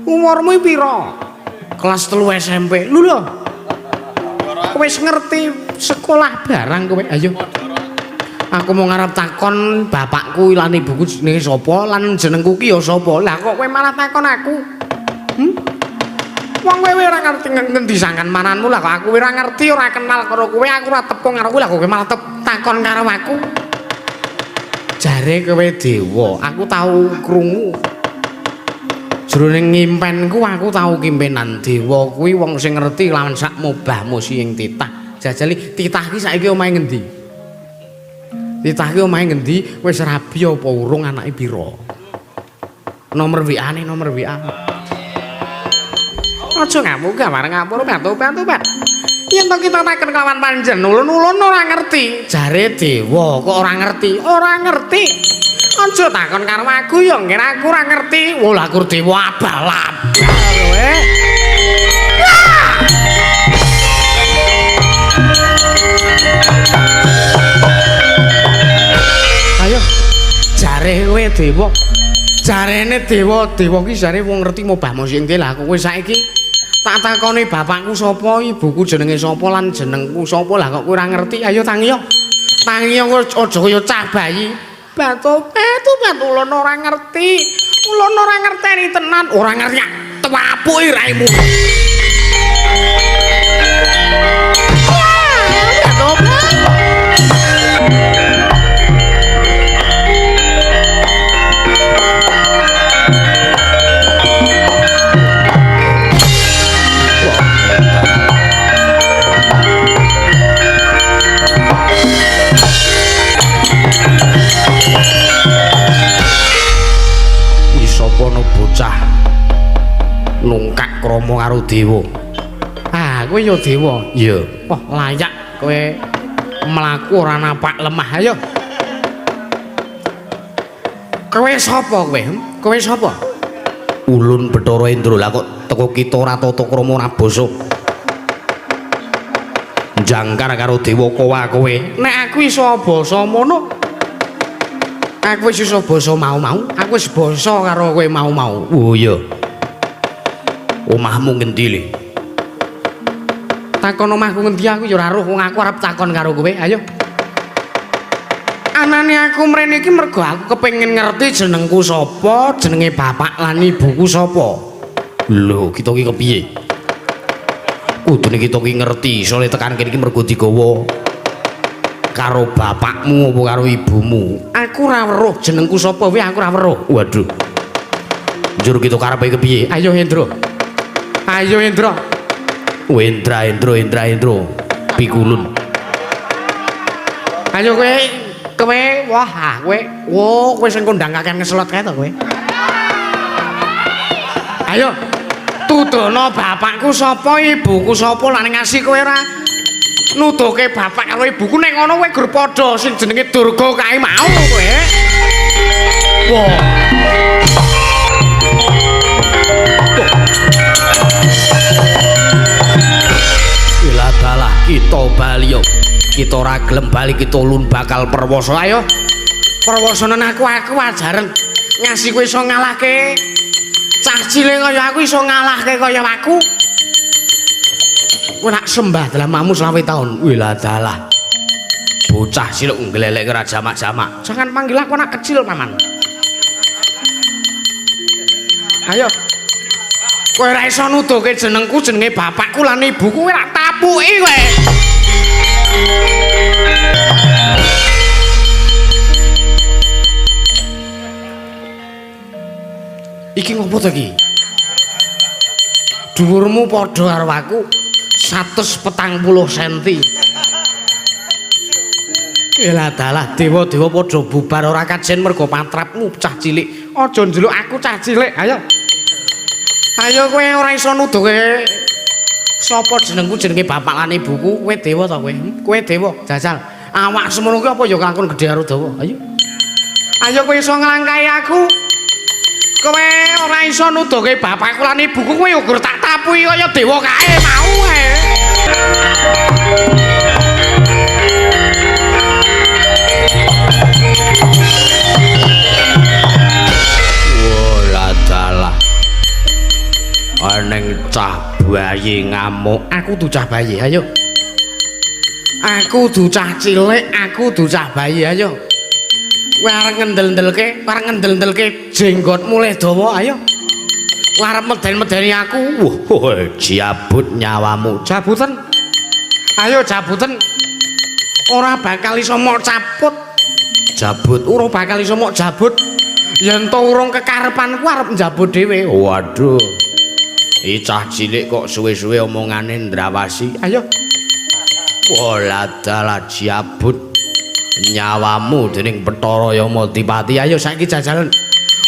Speaker 1: Umurmu pira? Kelas 3 SMP. Lho lho. Kowe wis ngerti sekolah barang kowe. Ayo. Aku mau ngarep takon bapakku lan ibuku jenenge sapa lan jenengku ki ya sapa. Lah kok kowe malah takon aku? Wong kowe ora ngerti ngendi sangkan mananmu lah kok aku ora ngerti ora kenal karo kowe, aku ora tepung karo kowe lah kok kowe malah takon karo aku. Jare kowe dewa, aku tau krungu. Jroning ngimpenku aku tau kimpenan dewa kuwi wong sing ngerti lawan sak mubah musi ing titah. Jajali titah ki saiki omahe ngendi? Titah ki omahe ngendi? Wis rabi apa urung, anake pira? Nomor WA-ne, nomor WA. Aja ngamuk gamar ngapur bantu-bantu, Pak. Yen to kita taken kelawan panjenengan ulun-ulun ora ngerti. Jare dewa kok ora ngerti? Ora ngerti. Aja takon karo aku ya ngira aku ora ngerti. Wah, lha aku dewa abal-abal kowe. Ayo jare kowe dewa. Jarene dewa, dewa ki jare wong ngerti mobah mosing lah kowe saiki tak takoni bapakku sapa, ibuku jenenge sapa lan jenengku sapa lah kok kowe ora ngerti. Ayo tangi yo. Tangi yo aja kaya cah bayi. Batu-batu ulun ora ngerti. Ulun ora ngerteni tenan, ora ngerti tewapuki raimu. Tatakrama karo dewa. Ah, kowe ya dewa. Iya. Wah, layak kowe mlaku ora napak lemah. Ayo. Kowe sapa kowe? Kowe sapa? Ulun Bathara Indra. Lah kok teko kita ora tata krama ora basa. Jangkar karo dewa kowa kowe. Nek aku iso basa mono, aku wis iso basa mau-mau, aku wis basa karo kowe mau-mau. Oh iya. Omahmu ngendi le? Takon omahku ngendi aku ya ora roh, wong aku arep takon karo kowe. Ayo. Anane aku mrene iki mergo aku kepengin ngerti jenengku sapa, jenenge bapak lan ibuku sapa. Lho, kita iki kepiye? Kudune kita iki ngerti, sole tekan kene iki mergo digawa karo bapakmu apa karo ibumu. Aku ora weruh jenengku sapa kuwi, aku ora weruh. Waduh. Njur kita karepe kepiye? Ayo Hendro. Ayo Hendro. Wendra Hendro Endra Hendro. Pikulun. Ayo kowe kowe wah kowe wo kowe sing kondang kakean ngeslot kae to kowe. Ayo tudono bapakku sapa, ibuku sapa, lan ngasih kowe ora nuduhke bapak karo ibuku nek ngono kowe gur padha sing jenenge Durga kae mau kowe. Wah. Dalah kita bali yo. Kita ora gelem bali kita ulun bakal perwasa. Ayo. Perwasanen aku ajaren ngasih kowe iso ngalahke cah cilik kaya aku iso ngalahke kaya aku. Kowe nak sembah dalamamu 25 taun. Wih dalah. Bocah cilik nglelek ora jamak-jamak. Jangan panggil aku anak kecil, Paman. Ayo. Kowe ora iso nuduhke jenengku, jenenge bapakku lan ibuku, kowe tak tapuki kowe. Iki ngopo to iki? Dhuwurmu padha karo aku 140 cm. Elah dalah dewa-dewa padha bubar ora kajen mergo patrapmu cah cilik. Aja njeluk aku cah cilik, ayo. Ayo kowe ora iso nuduhke sapa jenengku, jenenge bapak lan ibuku. Kowe dewa ta kowe? Kowe dewa, jajal. Awak semono kuwi apa ya kelakon gedhe karo dawa? Ayo. Ayo kowe iso nglangkahi aku. Kowe ora iso nuduhke bapakku lan ibuku, kowe ya gur tak tapuki kaya dewa kae mau ae. Wah, dalah. Aneng cah bayi ngamuk. Aku tuh cah bayi, ayo. Aku duh cah cilik, aku duh cah bayi, ayo. Kowe arep ngendel-ndelke, arep ngendel-ndelke jenggotmu leh dawa, ayo. Kowe arep meden-medeni aku. Wah, jabut nyawamu. Jabutan. Ayo jabutan. Ora bakal iso mok caput. Jabut, ora bakal iso mok jabut. Yen to urung kekarepanku arep njabut dhewe. Waduh. Iki cah cilik kok suwe-suwe omongane ndrawasi. Ayo. Wah, dalah jabut nyawamu dening Bathara Yamadipati. Ayo saiki jajalan.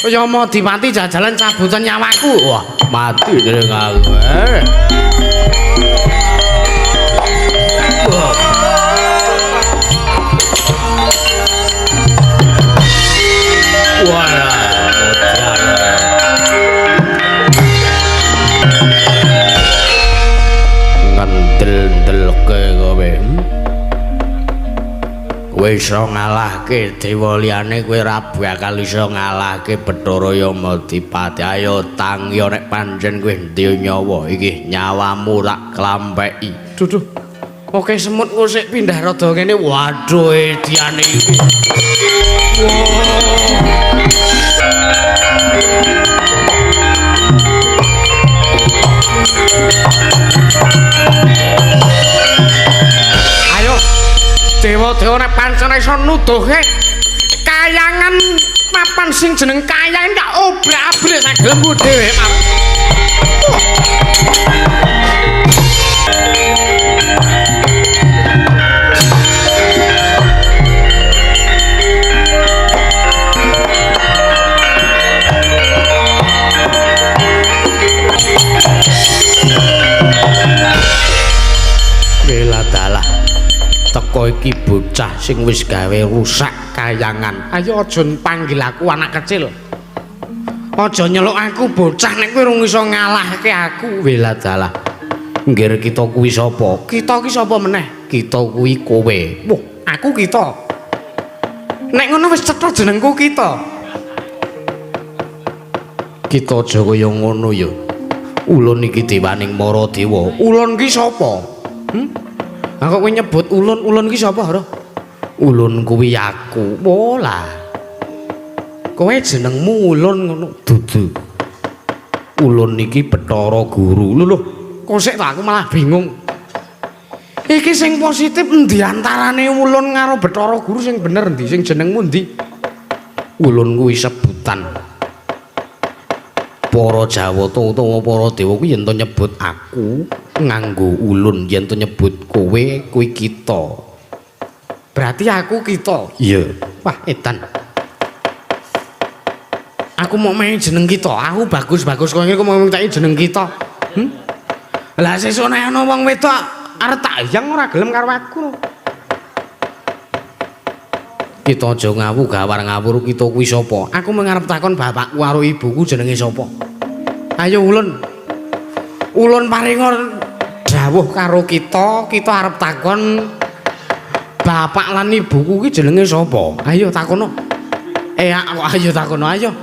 Speaker 1: Yamadipati jajalan cabutan nyawaku. Wah, mati dening aku. Wah. Ngendel-ndelke kowe. Kowe iso ngalahke dewa liyane, kowe ora bakal iso ngalahke Bathara Yamadipati. Ayo tangi nek pancen kowe duwe nyawa, iki nyawamu tak klampeki. Duduh. Oke semut kok sik pindah rada ngene. Waduh ediane iki. Ayo dewa-dewa nek pancen iso nuduhke kayangan papan sing jeneng kayangan tak obrak-abrik sak gelemku dhewe. Jaka iki bocah sing wis gawe rusak kayangan. Ayo aja panggil aku anak kecil. Aja nyeluk aku bocah nek kowe rung iso ngalahke aku. Weladalah. Nggir kita kuwi sapa? Kita ki sapa meneh? Kita kuwi kowe. Wah, aku kita. Nek ngono wis cetha jenengku kita. Kita aja kaya ngono ya. Ulun iki dewaning Maradewa. Ulun ki sapa? Lah kok kowe nyebut ulun, ulun ki sapa, Hara? Ulun kuwi aku. Wolah. Kowe jenengmu Ulun ngono. Dudu. Ulun iki Bathara Guru. Lho lho, kok sik ta aku malah bingung. Iki sing positif endi antarane Ulun karo Bathara Guru sing bener endi? Sing jenengmu endi? Ulun kuwi sebutan. Para Jawata utawa para dewa kuwi yen to nyebut aku nganggo ulun, yen to nyebut kowe kuwi kita. Berarti aku kita. Iya. Wah, edan. Aku mau main jeneng kita. Aku bagus-bagus kowe iki mau minta jeneng kita. Lah sesuk nek ana wong wedok arep tak yang ora gelem karo aku. Kita aja ngawu gawar ngawur kita kuwi sapa? Aku mung arep takon bapakku karo ibuku jenenge sapa. Ayo Ulun. Ulun paringa dawuh karo kita, kita arep takon bapak lan ibuku ki jenenge sapa? Ayo takono. Ayo takono, ayo.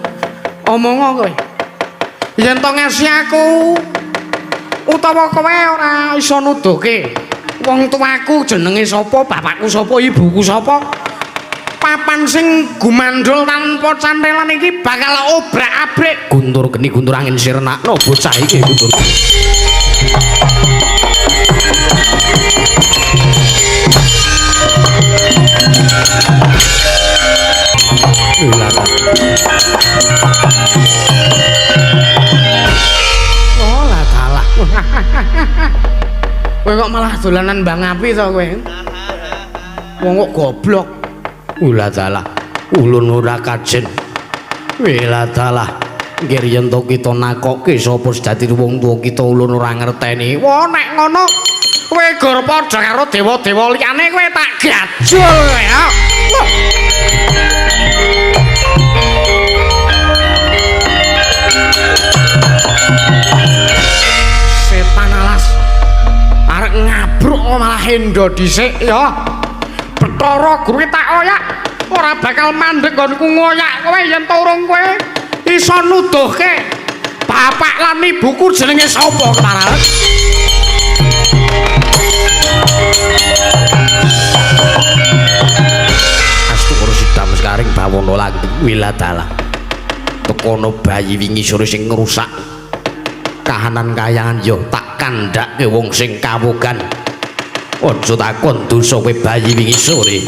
Speaker 1: Omongo kowe. Yen to ngasih aku utawa kowe ora iso nuduhke wong tuaku jenenge sapa, bapakku sapa, ibuku sapa. Papan sing gumandul tanpa cantelan iki bakal obrak-abrik. Guntur geni guntur angin sirnakno bocah iki guntur. Oh lah dalah. Kowe kok malah dolanan Bang Api to kowe? Wong kok goblok. Ula dalah, ulun ora kajen. Wela dalah, nggir yen to kita nakokke sapa sejatine wong tuwa kita ulun ora ngerteni. Wah nek ngono kowe gor padha karo dewa-dewa liyane kowe tak gajul kowe ya. Setan alas. Arek ngabruk malah endo dhisik ya. Bathara Guru tak oyak ora bakal mandeg nggonku ngoyak kowe yen to urung kowe iso nuduhke bapak lan ibuku jenenge sapa keparalet. Astukur sidam sekaring bawana langgeng wiladalah. Tekono bayi wingi sore sing ngrusak kahanan kayangan yo tak kandhake wong sing kawogan. Aja takon dosa kowe bayi wingi sore.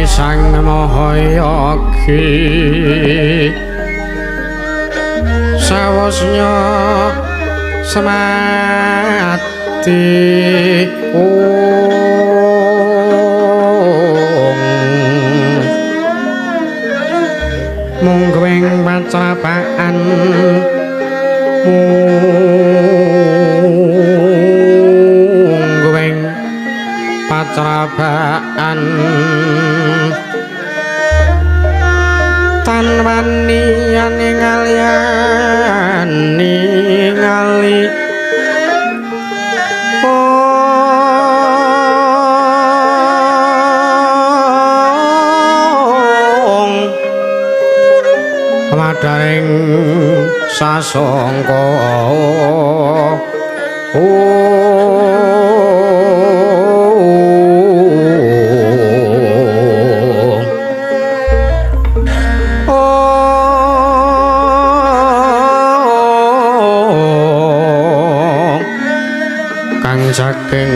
Speaker 1: Sang Mahayogi sawasnya semati ung mungguing patrapaan An tan wani ningali ningali ong madaring sasongko kang saking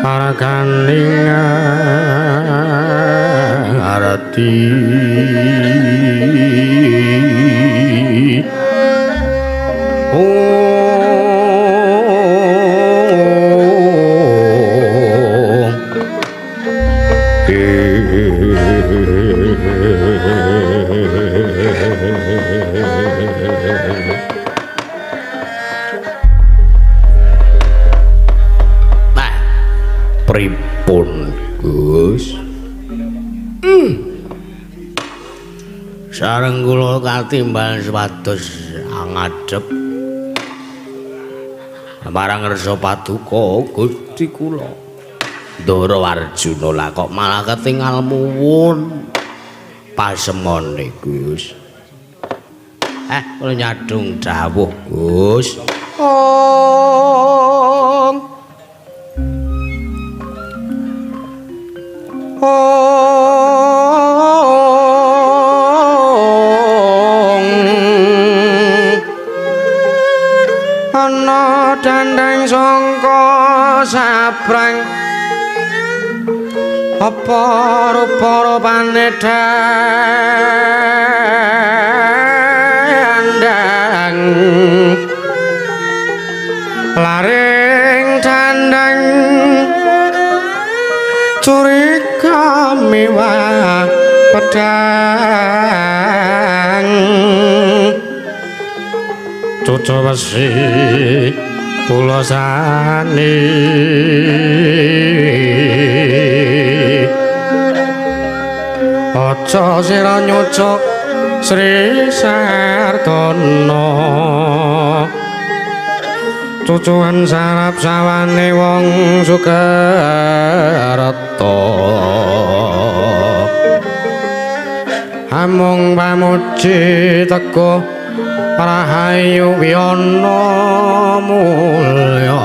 Speaker 1: arganing arti Pripun Gus? Sareng kula katimbal supados angadhep marang ngersa paduka Gusti kula. Ndara Arjuna lah kok malah ketingal muwun pasemone Gus. Kula nyadung dawuh Gus. Ana dandang sangka sabrang apa rupa-rupane dandang laring dandang curiga mewah pedang cucu wesi pulosane aja sira nyucuk Sri Sardono cucuan sarap sawane wong Sukerta amung pamuji teguh rahayu wiyana mulya.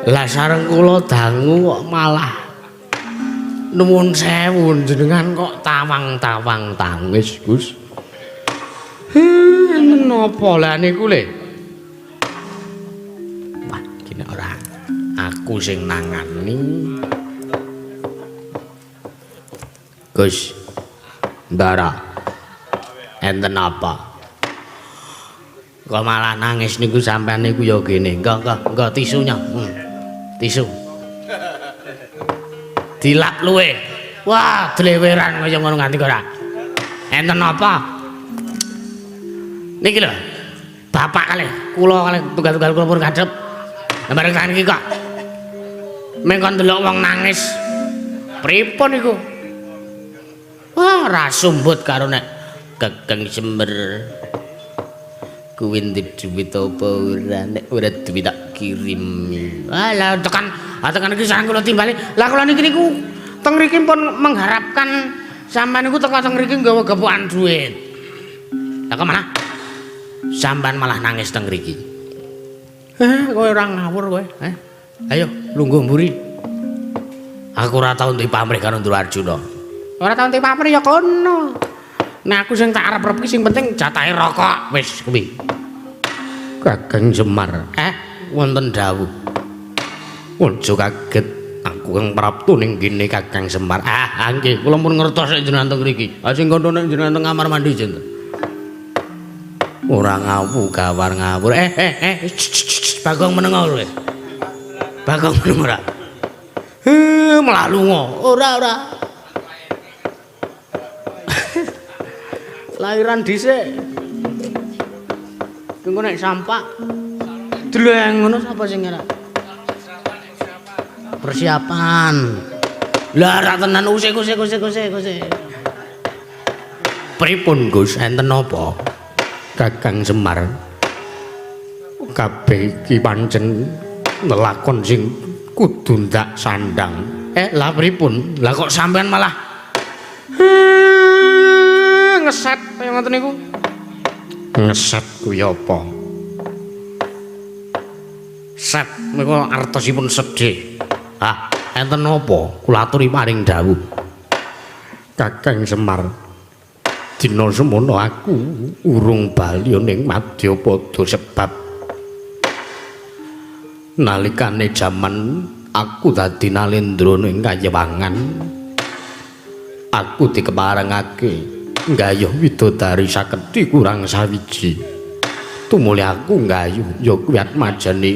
Speaker 1: Lah sareng kula dangu kok malah nuwun sewu jenengan kok tawang-tawang tangis Gus. Napa lah niku le? Wah, gini ora aku sing nangani. Gus, Ndara. Enten apa? Kok malah nangis niku sampean niku ya gene. Engko tisunya. Tisu. Dilap luwe. Wah, dleweran kaya ngono nganti ora. Enten apa? Niki lho. Bapak kalih kula kalih tunggal-tunggal kula pun ngadhep. Lah bareng saniki kok mengkon ndelok wong nangis. Pripun niku? Wah, ra sumbut karo nek gegeng sember. Kuwi ndek duit apa ora? Nek ora duit tak kirimi. Alah tekan iki sareng kula timbali. Lah kula niki niku teng mriki pun mengharapkan sampean niku teko teng mriki nggawa gepukan duit. Lah kok malah sampean malah nangis teng mriki. Kowe ora ngawur kowe, Ayo lungguh mburi. Aku ora tau duwe pamrih karo Ndara Arjuna. Ora tau duwe pamrih ya kono. Nek aku sing tak arep-arep iki sing penting jatahe rokok wis kuwi. Kakang Semar, wonten dawuh. Aja kaget, aku kang praptu ning kene Kakang Semar. Ah, nggih, kula pun ngertos nek jenengan teng mriki. Ah sing kono nek jenengan teng kamar mandi sinten. Ora ngawu gawar ngawur. Bagong meneng kowe. Bagong meneng ora? Mlalu ora ora. Lahiran dhisik. Engko nek sampak dleng ngono sapa sing ngira? Persiapan. Lah ra tenan usik usik usik usik usik. Pripun Gus enten napa? Kakang Semar. Kabeh iki pancen lelakon sing kudu ndak sandang. Lah pripun? Lah kok sampean malah ngeset kaya ngoten niku? Ngeset kuwi apa? Set menika artosipun sedih. Ah, enten napa? Kula aturi paring dawuh. Kakang Semar, dina semono aku urung bali ning Madyapada sebab nalikane jaman aku dadi nalendra ning Kayewangan, aku dikeparengake nggayuh widodari saketi kurang sawiji. Tumuli aku nggayuh ya kuwi atmajane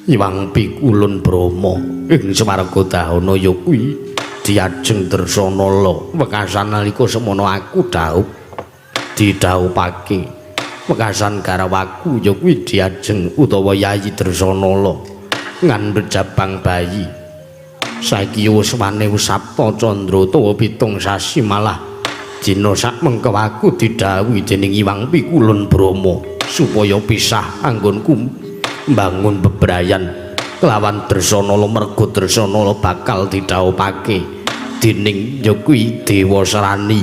Speaker 1: Hyang Pikulun Brahma ing swarga dahana ya kuwi Diajeng Dresanala. Wekasan nalika semono aku dhaup didhaupake wekasan garawaku ya kuwi Diajeng utawa Yayi Dresanala ngandhut jabang bayi. Saiki wis wane Sapta Candra utawa 7 sasi malah dina sak mengko aku didhawuhi dening Hyang Pikulun Brahma supaya pisah anggonku mbangun bebrayan kelawan Dresanala merga Dresanala bakal didhawuhake dening ya kuwi Dewa Serani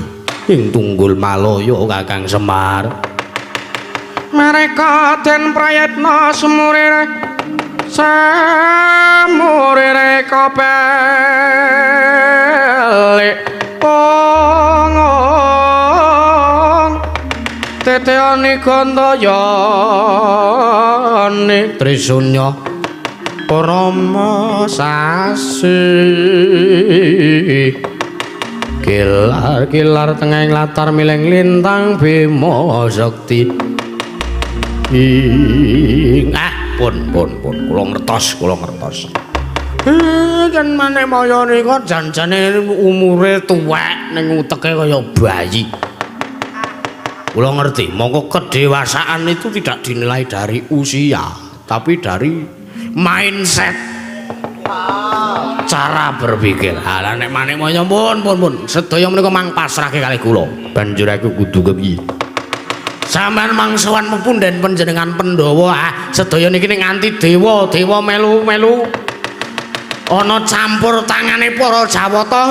Speaker 1: ing Tunggul Malaya. Kakang Semar,
Speaker 2: mereka den prayitna semurire semurire kopelik pongong teteoni gandayane
Speaker 1: Trisunya parama sasi kilar-kilar tengahing latar mileng lintang Bima Sakti. Ing ah pun pun pun kula ngertos kula ngertos. Yen Manikmaya nika janjane umure tuwek ning uteke kaya bayi. Kula ngerti, mongko kedewasaan itu tidak dinilai dari usia, tapi dari mindset, cara berpikir. Lah nek Manikmaya pun pun pun sedaya menika mang pasrahke kalih kula. Banjur aku kudu kepiye? Sampeyan mangsuwan pepunden panjenengan Pandhawa, ah sedaya niki ning nganti dewa, dewa melu-melu ana campur tangane para Jawata.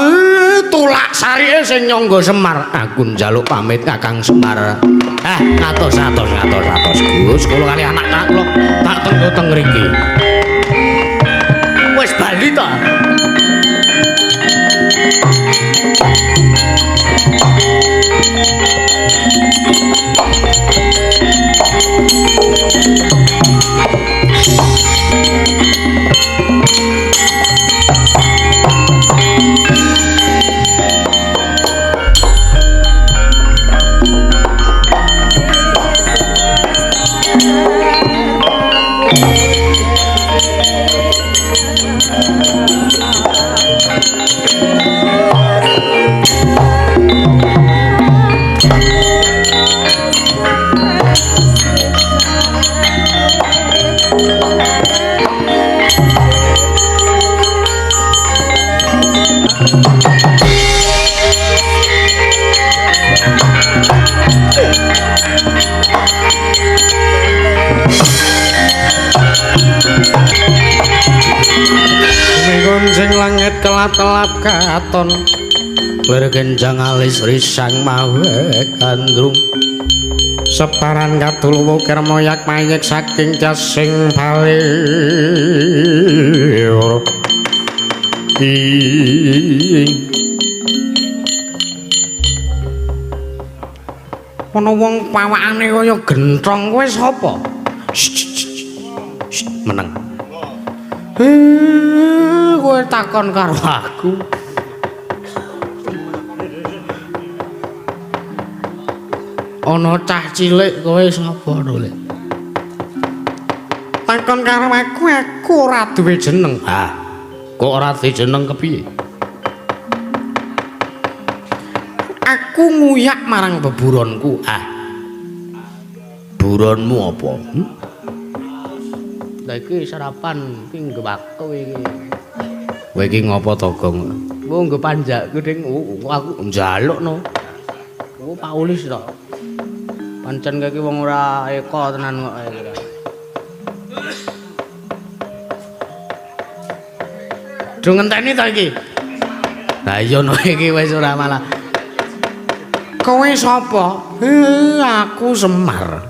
Speaker 1: Tulak sarike sing nyangga Semar. Aku njaluk pamit Kakang Semar. Ngatos atos ngatos atos Gus, kula kali anak tak kula tak tenggo teng mriki. Wis bali ta?
Speaker 2: Sing langit kelap-kelap katon
Speaker 1: lir genjang alis risang mawe gandrung
Speaker 2: separan kaduluwu kirmoyak mayik saking jasing balir. Ing
Speaker 1: ana wong pawakane kaya genthong kowe sapa? Meneng. Kowe takon karo aku. Ana cah cilik kowe sapa lho? Takon karo aku, aku ora duwe jeneng. Ha. Kok ora duwe jeneng kepiye? Aku nguyak marang beburonku. Ah. Buronmu apa? Lah iki sarapan iki nggo aku iki. Kowe iki ngopo to, Gong? Wo nggo panjakku ding aku njaluk no. Wo Pak Ulis to. Pancen kowe iki wong ora eko tenan kok iki. Do ngenteni to iki? Lah iya no iki wis ora malah. Kowe sapa? Aku Semar.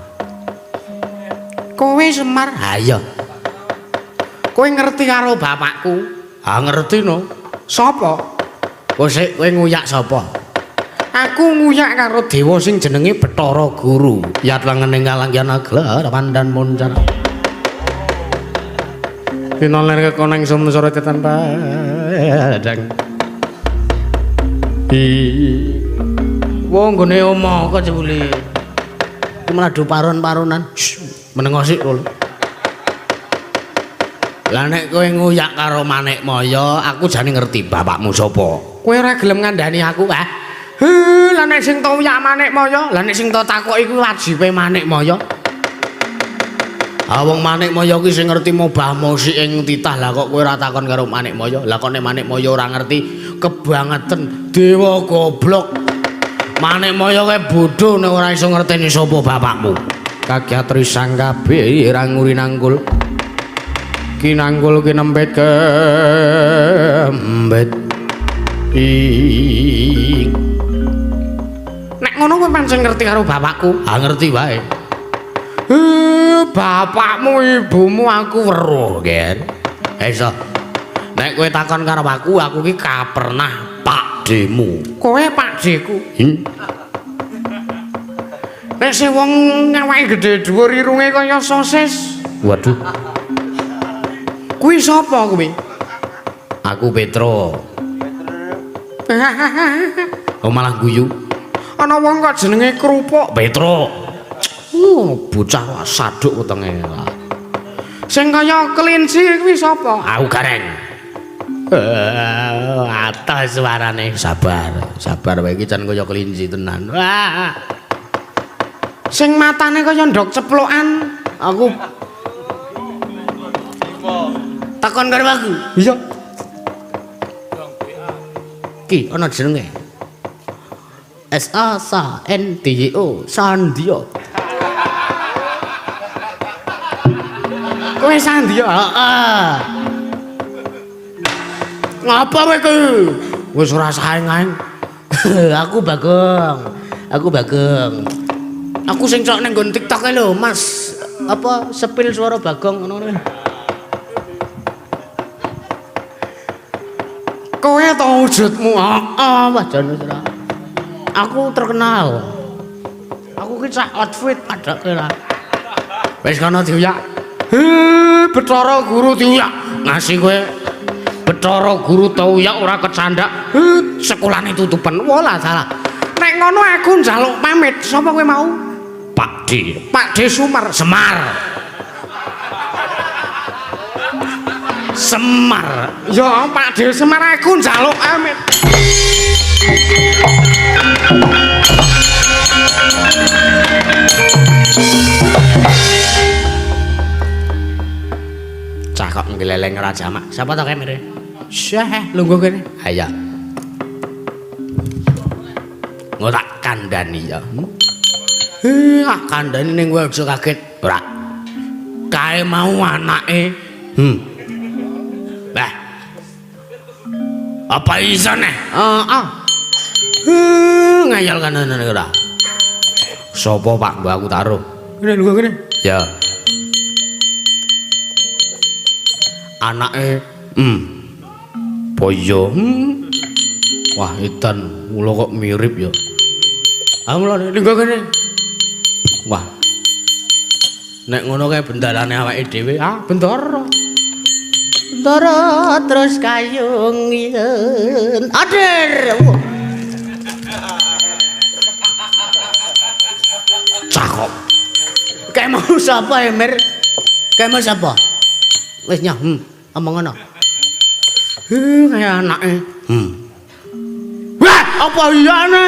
Speaker 1: Kowe Semar? Ha iya. Kowe ngerti karo bapakku? Ha ngerti no. Sapa? Kowe sik kowe nguyak sapa? Aku nguyak karo dewa sing jenenge Bathara Guru. Yat lengene ngalangyan aglar pandan moncar. Pinoler kekoneng sumsura tetan padang. Wong nggone omah kok jebule. Iki malah do paron-paronan. Meneng sik lho. Lah nek kowe nguyak karo Manikmaya, aku jane ngerti bapakmu sapa. Kowe ora gelem ngandani aku, ah. Heh, lah nek sing tau uyak Manikmaya, lah nek sing tau takoki kuwi wajibe Manikmaya. Ah wong Manikmaya kuwi sing ngerti mobah musik ing titah, lah kok kowe ora takon karo Manikmaya? Lah kok nek Manikmaya ora ngerti kebangeten dewa goblok. Manikmaya kowe bodho nek ora iso ngerteni sapa bapakmu. Kagyat risang kabeh ranguri nanggul. Kinanggul kinempet kembet. Ing. Nek ngono kowe pancen ngerti karo bapakku? Ha ngerti wae. Bapakmu ibumu aku weruh, Ger. Iso. Nek kowe takon karo aku, aku ki kapernah Pakdhemu. Kowe Pakdheku? Nek sing wong awake gedhe dhuwur irunge kaya sosis. Waduh. Kuwi sapa kuwi? Aku Petro. Oh malah guyu. Ana wong kok jenenge Krupuk Petro. Bocah saduk wetenge. Sing kaya kelinci kuwi sapa? Aku Gareng. Atas suarane. Sabar, sabar wae iki jan kaya kelinci tenan. Wah. Sing matane kaya ndok ceplokan. Aku takon karo aku. Iya. Ki ana jenenge. S A S N D Y O, Sandya. Kowe Sandya? Heeh. Ngapa kowe iki? Wis ora saeng-aeng. Aku Bagong. Aku Bagong. Aku sing cok ning nggon TikTok e lho, Mas. Apa sepil suara Bagong ngono-ngono. Kowe to wujudmu? Heeh, wah jan wis ora. Aku terkenal. Aku ki cak outfit padake lah. Wis kono diuyak. He, Bathara Guru diuyak. Ngasih kowe Bathara Guru tau uyak ora kecandak. He, sekolahane tutupan. Walah salah. Nek ngono aku njaluk pamit. Sapa kowe mau? Pakdhe. Pakdhe Sumar. Semar. Semar. Ya Pakdhe Semar aku njaluk pamit. Cah kok ngleleng ora jamak. Sapa to kae mire? Syeh, lungguh kene. Ha iya. Engko tak kandhani ya. Ah kandhani ning kowe aja kaget. Ora. Kae mau anake. Lah. Apa isone? Heeh. Ngayal kanan ora. Sopo Pak mbok aku taruh. Kene lungguh kene. Ya. Anake boyo. Wah, edan mula kok mirip ya. Ah mula lungguh kene. Wah. Nek ngono kae bendarane awake dhewe, ah bendara. Bendara terus kayung yen. Ader. Cah kok.
Speaker 3: Kae mau sapa, Emir? Kae mau sapa? Wis nyoh, omong ngono.
Speaker 1: Kaya anake.
Speaker 3: Wah, apa iyane?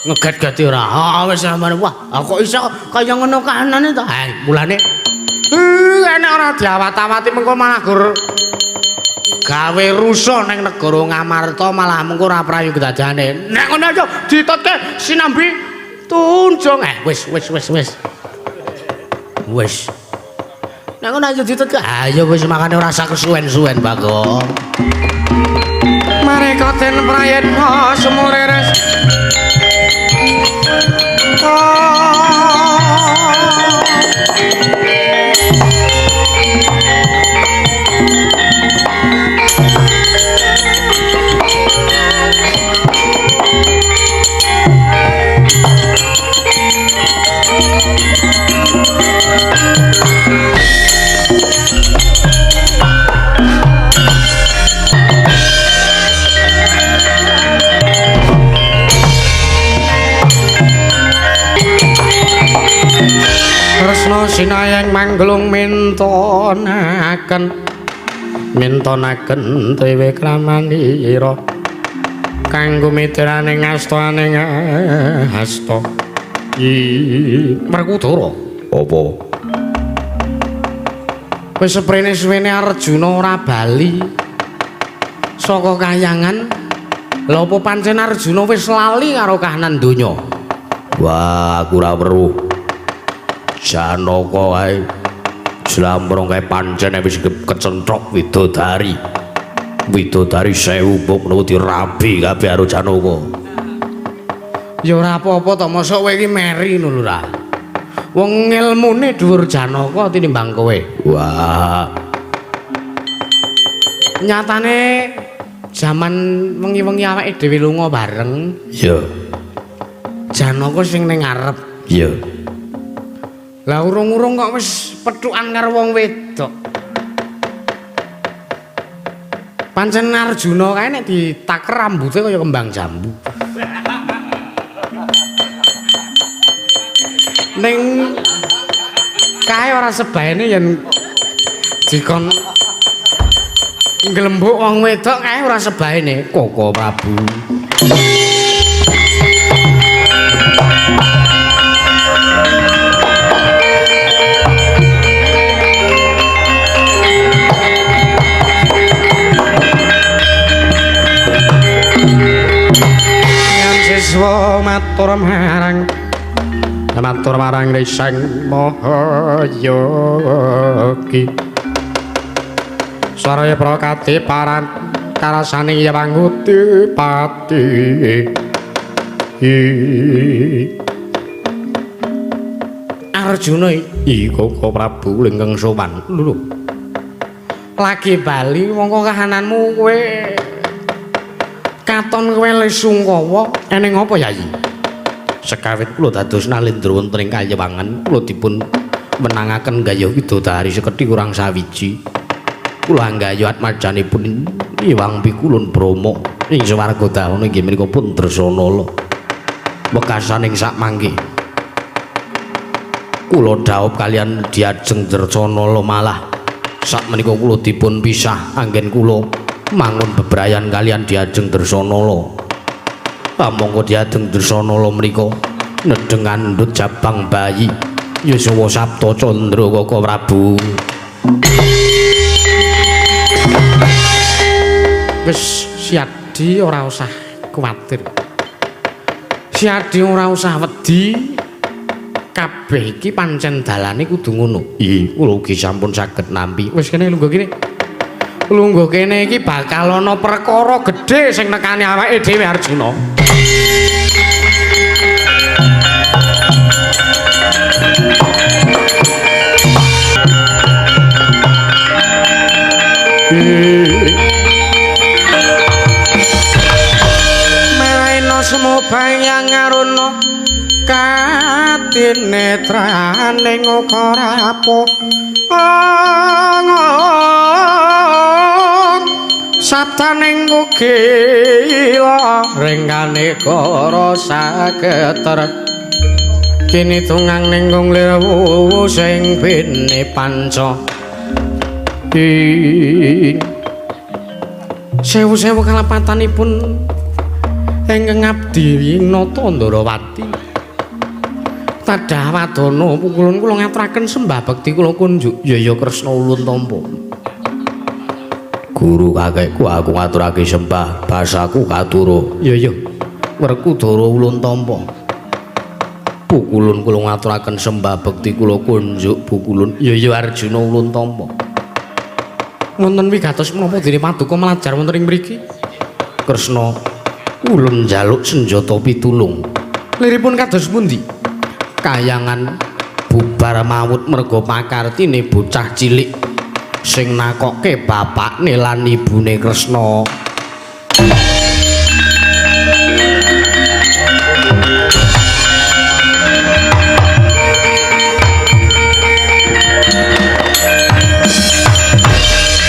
Speaker 3: Ngeget-geti ora. Ah, wis sampeyan. Wah, kok iso kaya ngono kahanane to? Ha, mulane
Speaker 1: nek ora diawat-awati mengko malah gur gawe rusuh ning negara Ngamarta, malah mengko ora prayu kedadane. Nek ngono aja ditutke sinambi tunjung.
Speaker 3: Wis wis wis wis. Wis. Nek ngono aja ditutke. Ayo wis makane ora usah kesuwen-suwen, Bagong.
Speaker 1: Mareka den prayitna sumurires. Kresna sinayang mangglung mintonaken mintonaken triwikramanira kanggo mitrane ngastane ngasta. Werkudara
Speaker 4: apa?
Speaker 1: Wis seprene suwene Arjuna ora bali saka kayangan. Lha apa pancen Arjuna wis lali karo kahanan donya?
Speaker 4: Wah, aku ora weruh. Janaka kae jlambrong kae pancen wis kecentrok widodari. Widodari 1000 mbok menawa dirabi kabeh karo Janaka.
Speaker 1: Ya ora apa-apa to, mosok kowe iki meri ngono lho ra. Wong ngelmune dhuwur Janaka tinimbang kowe.
Speaker 4: Wah.
Speaker 1: Nyatane jaman wengi-wengi awake dhewe lunga bareng.
Speaker 4: Iya.
Speaker 1: Janaka sing ning ngarep.
Speaker 4: Iya.
Speaker 1: Lah urung-urung kok wis pethukan karo wong wedok. Pancen Arjuna kae nek ditaker rambute kaya kembang jambu. Ning kae ora sebaene yen dikon nglembuk wong wedok kae ora sebaene Koko Prabu. Siswa matur marang Sang Mahayogi. Saraya prakati paran karasaning Hyang Pati. Arjuna iki Koko Prabu lingkang sowan. Lho. Lagi bali mongko kahananmu kowe katon kowe lesungkawa eneng apa Yayi?
Speaker 4: Sekawit kula dados nalendra wonten ing kayewangan kula dipun menangaken gayuh widodari sekedhik kurang sawiji. Kula anggayuh atmajanipun Hyang Pikulun Brahma ing swarga dahana inggih menika pun Dresanala. Wekasaning sakmangke kula dhaup kalian Diajeng Dresanala malah sakmenika kula dipun pisah anggen kula mangun bebrayan kalian Diajeng Dresanala. Pamangka Diajeng Dresanala menika nedheng ngandhut jabang bayi Yuswa Sapta Candra Koko Prabu.
Speaker 1: Wis Siadi ora usah kuwatir. Siadi ora usah wedi. Kabeh iki pancen dalane kudu ngono.
Speaker 4: Ih, kula ugi sampun saged nampi.
Speaker 1: Wis kene lungguh kene. Lungguh kene iki bakal ana perkara gedhe sing nekani awake dhewe Arjuna. Meraina semobayang aruna katinetraning ukara sabdaning kukila ringane kara sageter. Kini tungang ninggung lir sing bene panca. Sewu-sewu kalepatanipun ingkang abdi Nata Ndrawati. Tadah wadana pukulun kula ngaturaken sembah bekti kula kunjuk. Ya ya Kresna ulun tampa.
Speaker 4: Guru kakekku aku ngaturake sembah, basaku katura.
Speaker 1: Ya ya
Speaker 4: Werkudara ulun tampa. Pukulun kula ngaturaken sembah bekti kula kunjuk pukulun. Ya ya Arjuna ulun tampa.
Speaker 1: Wonten wigatos menapa dene paduka mlajar wonten ing mriki?
Speaker 4: Kresna ulun njaluk senjata pitulung.
Speaker 1: Liripun kados pundi?
Speaker 4: Kayangan bubar mawut merga pakartine bocah cilik sing nakokke bapakne lan ibune Kresna.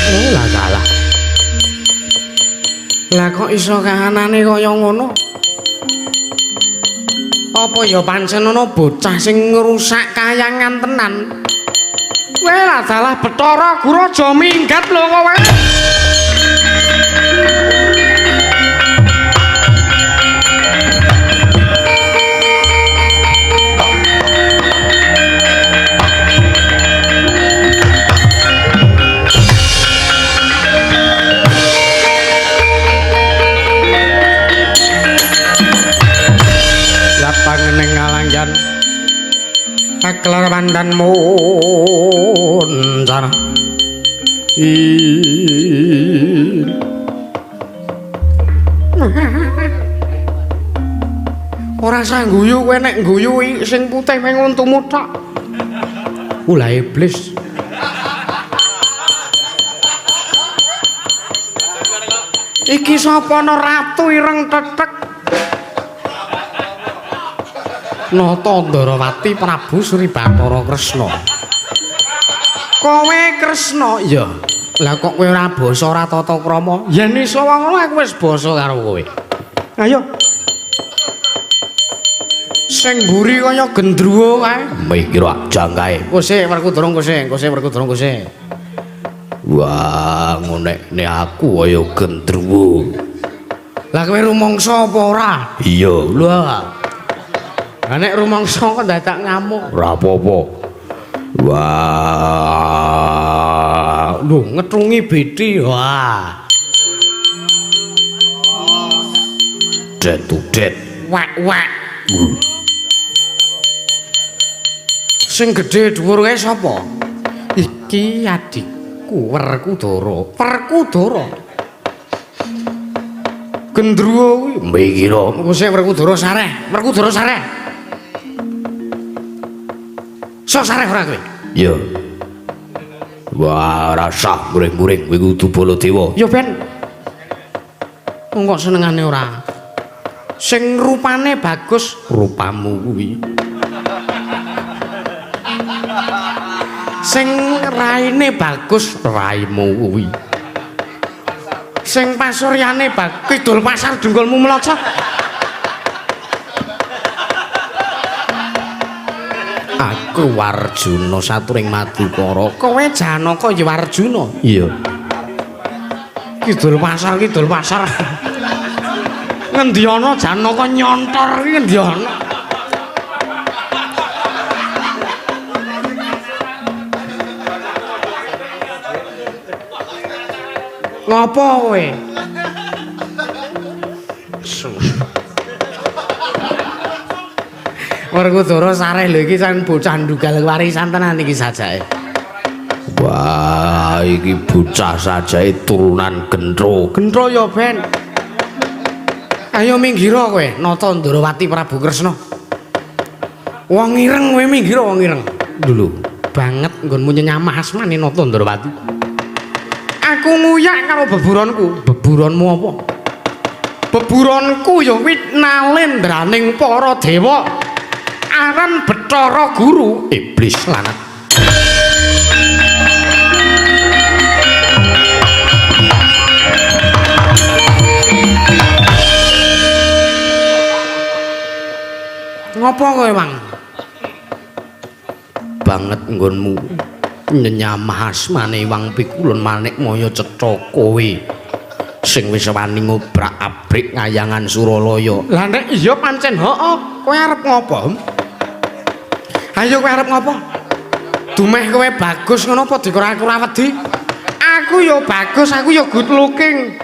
Speaker 1: Oh lah kalah. Lah kok iso kahanane kaya ngono? Apa ya pancen ana bocah sing ngrusak kayangan tenan? Kowe lah dalah Bathara Guru aja minggat lho kowe. Lapangening ngalanggan aklar pandan muncar. Ora usah guyu kowe, nek guyu sing putih meng untumu tok. Ulah iblis. Iki sapa ana ratu ireng tetek? Nata Ndrawati Prabu Sri Bathara Kresna. Kowe Kresna? Iya. Lah kok kowe ora basa ora tata krama? Yen iso ngono aku wis basa karo kowe. Ayo. Sing mburi kaya gendruwo kae.
Speaker 4: Mikir ajang kae.
Speaker 1: Kose Werkudara kose, kose Werkudara kose.
Speaker 4: Wah, ngonekne aku kaya gendruwo.
Speaker 1: Lah kowe rumangsa apa ora?
Speaker 4: Iya.
Speaker 1: Lah. Lah nek rumangsa kok dadak ngamuk.
Speaker 4: Ora apa-apa. Wah,
Speaker 1: lho ngetrungi beti. Wah.
Speaker 4: Det udet.
Speaker 1: Wek-wek. Sing gedhe dhuwur kae sapa? Iki adikku Werkudara. Werkudara. Gendruwo kuwi.
Speaker 4: Mikira.
Speaker 1: Engko sik Werkudara sareh. Werkudara sareh. Sok sareh ora kowe?
Speaker 4: Iya. Wah, ora sah nguring-nguring kowe kudu Baladewa.
Speaker 1: Ya ben. Wong kok senengane ora. Sing rupane bagus
Speaker 4: rupamu kuwi.
Speaker 1: Sing raine bagus
Speaker 4: raimu kuwi.
Speaker 1: Sing pasuryane bagus kidul pasar dengkulmu mlocot.
Speaker 4: Aku Warjuna saturing Madukara.
Speaker 1: Kowe Janaka ya Warjuna?
Speaker 4: Iya.
Speaker 1: Kidul pasar, kidul pasar. Ngendi ana Janaka nyontor iki ngendi ana? Ngopo kowe? Werkudara sareh lho iki san bocah ndugal warisan tenan iki sajake.
Speaker 4: Wah, iki bocah sajake turunan Gendro.
Speaker 1: Gendro ya ben. Ayo minggiro kowe, Nata Ndrawati Prabu Kresna. Wong ireng kowe minggiro wong ireng. Lho, banget nggonmu nyenyamah asmane Nata Ndrawati. Aku nguyak karo beburonku. Beburonmu apa? Beburonku ya kuwi nalendraning para dewa. Aran Bathara Guru
Speaker 4: iblis lanat.
Speaker 1: Ngopo kowe, Mang?
Speaker 4: banget nggonmu nyenyamah asmane Wang Pikulun Manikmaya cetha kowe sing wis wani ngobrak-abrik ngayangan Suralaya.
Speaker 1: Lah nek iya pancen heeh, kowe arep ngopo? Ayo kowe arep ngopo? Dumeh kowe bagus ngono apa dikira aku ora wedi? Aku ya bagus, aku ya good looking.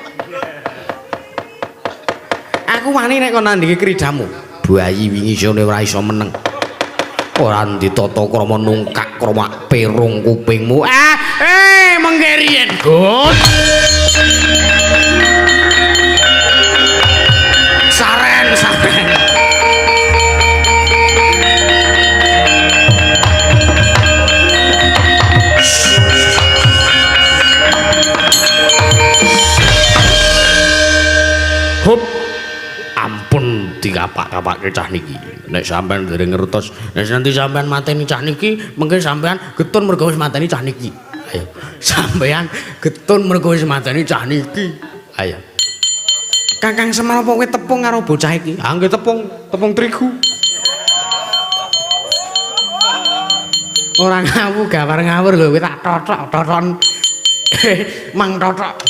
Speaker 4: Aku wani nek kon nandingi kridamu. Bayi wingi isone ora iso meneng. Ora ditata krama nungkak krama perung kupingmu. Ah, mengke riyen, Gus. Saren, saren. Hup. Ampun dikapak-kapake cah niki. Nek sampean dereng ngertos, nek nanti sampean mateni cah niki, mengke sampean getun mergo wis mateni cah niki. Ayo, sampean getun mergo wis mateni cah niki. Ayo.
Speaker 1: Kakang Semar apa kowe tepung karo bocah iki? Ah nggih tepung, tepung terigu. Ora ngawu gawar ngawur lho kowe tak totok-toton. Mang totok.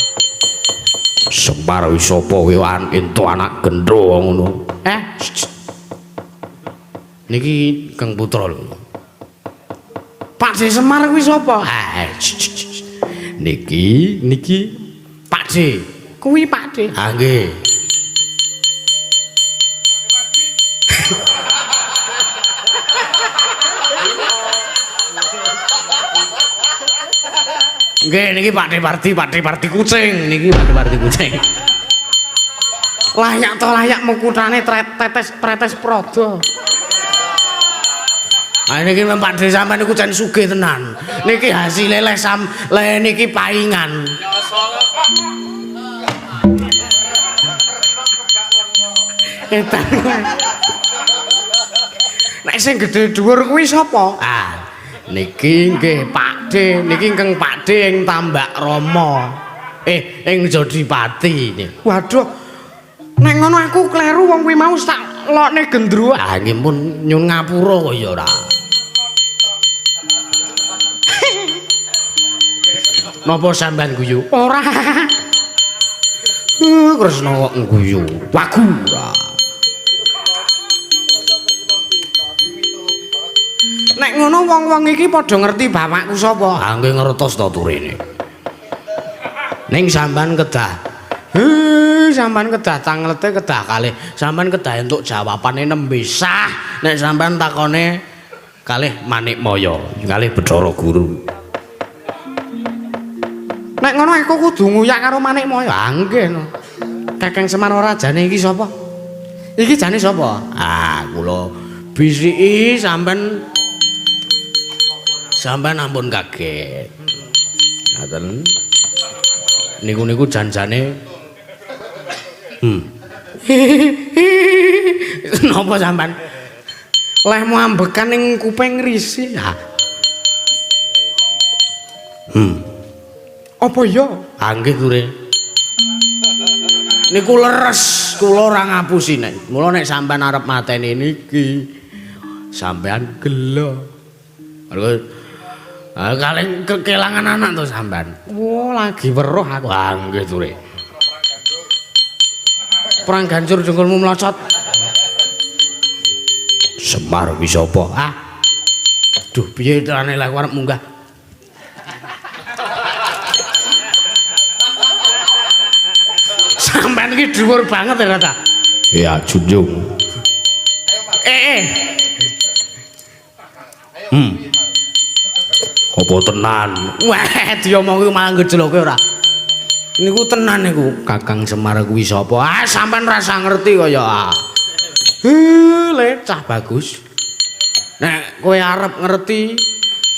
Speaker 4: Semar wis sapa kowe entuk anak gendro ngono. Niki Kang Putra lho.
Speaker 1: Pak D Semar kuwi sapa?
Speaker 4: Niki niki
Speaker 1: Pak D. Kuwi Pak D.
Speaker 4: Ah nggih. Nggih niki Pak D Pardi, Pak D Pardi kucing, niki Pak D Pardi kucing.
Speaker 1: Layak to layak mukutane tetes tretes prada.
Speaker 4: Ah niki Pak D sampean niku jan sugih tenan. Niki hasile leh sam leh niki paingan.
Speaker 1: Edan. Nek sing gedhe dhuwur kuwi sapa?
Speaker 4: Ah niki nggih Pak D, niki ingkang Pak D ing Tambak Rama. Ing Jodipati.
Speaker 1: Waduh. Nek ngono aku kleru wong kuwi mau tak lokne gendruwo.
Speaker 4: Ah nggih pun nyun ngapura kok ya ora. Napa sampean guyu?
Speaker 1: Ora.
Speaker 4: Kresna kok guyu. Wagu ora.
Speaker 1: Nek ngono wong-wong iki padha ngerti bapakku sapa?
Speaker 4: Ah nggih ngertos to turene. Ning sampean kedah. Sampean kedah tanglete kedah kalih. Sampean kedah entuk jawabane nembe sah nek sampean takone kalih Manikmaya, kalih Bathara Guru.
Speaker 1: Nek ngono aku kudu nguyak karo Manikmaya.
Speaker 4: Ah nggih no.
Speaker 1: Kakang Semar ora jane iki sapa? Iki jane sapa?
Speaker 4: Ah kula bisiki sampean sampean ampun kaget. Ngaten. Niku-niku janjane Napa sampean?
Speaker 1: Lehmu ambekan ning kuping risi.
Speaker 4: Ha.
Speaker 1: Apa ya?
Speaker 4: Ah nggih ture. Niku leres, kula ora ngapusi nek. Mula nek sampean arep mateni niki sampean gelo. Kalih kekelangan anak to sampean.
Speaker 1: Wah, lagi weruh aku.
Speaker 4: Ah nggih ture.
Speaker 1: Perang gancur dengkulmu mlocot.
Speaker 4: Semar kuwi sapa? Ah. Duh, piye carane lek arep munggah?
Speaker 1: Sampean iki dhuwur banget ya ta?
Speaker 4: Ya junjung. Apa tenan?
Speaker 1: Wah, diomongi malah ngejeloke ora.
Speaker 4: Niku tenan niku Kakang Semar kuwi sapa? Ah, sampean rasa ngerti kaya ah. Le cah bagus. Nek kowe arep ngerti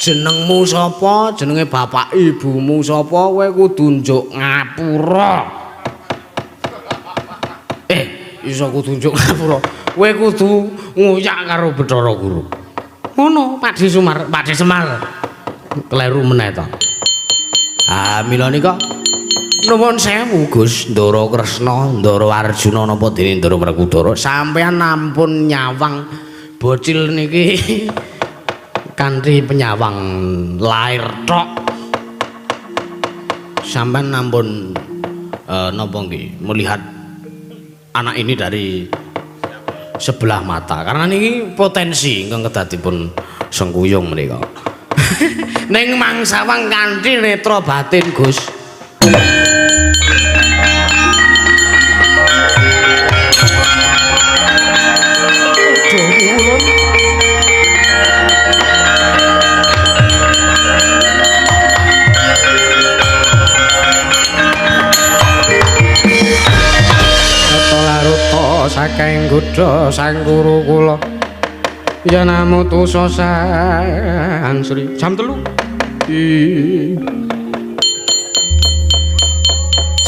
Speaker 4: jenengmu sapa, jenenge bapak ibumu sapa, kowe kudu njuk ngapura. Iso kudu njuk ngapura. Kowe kudu nguyak karo Bathara Guru.
Speaker 1: Ngono, Pak D Sumar, Pak D Semar.
Speaker 4: Kleru meneh to. Ah, mila nika nuwun sewu Gus Ndara Kresna, Ndara Arjuna napa dene Ndara Werkudara, sampeyan ampun nyawang bocil niki.
Speaker 1: Kanthi penyawang lair tok. Sampeyan nampun napa nggih melihat anak ini dari sebelah mata. Karena niki potensi ingkang kedadipun sengkuyung menika. Ning mangsawang kanthi netra batin, Gus.
Speaker 2: Saking gudha sang guru kula ya namutusa sang Sri jam 3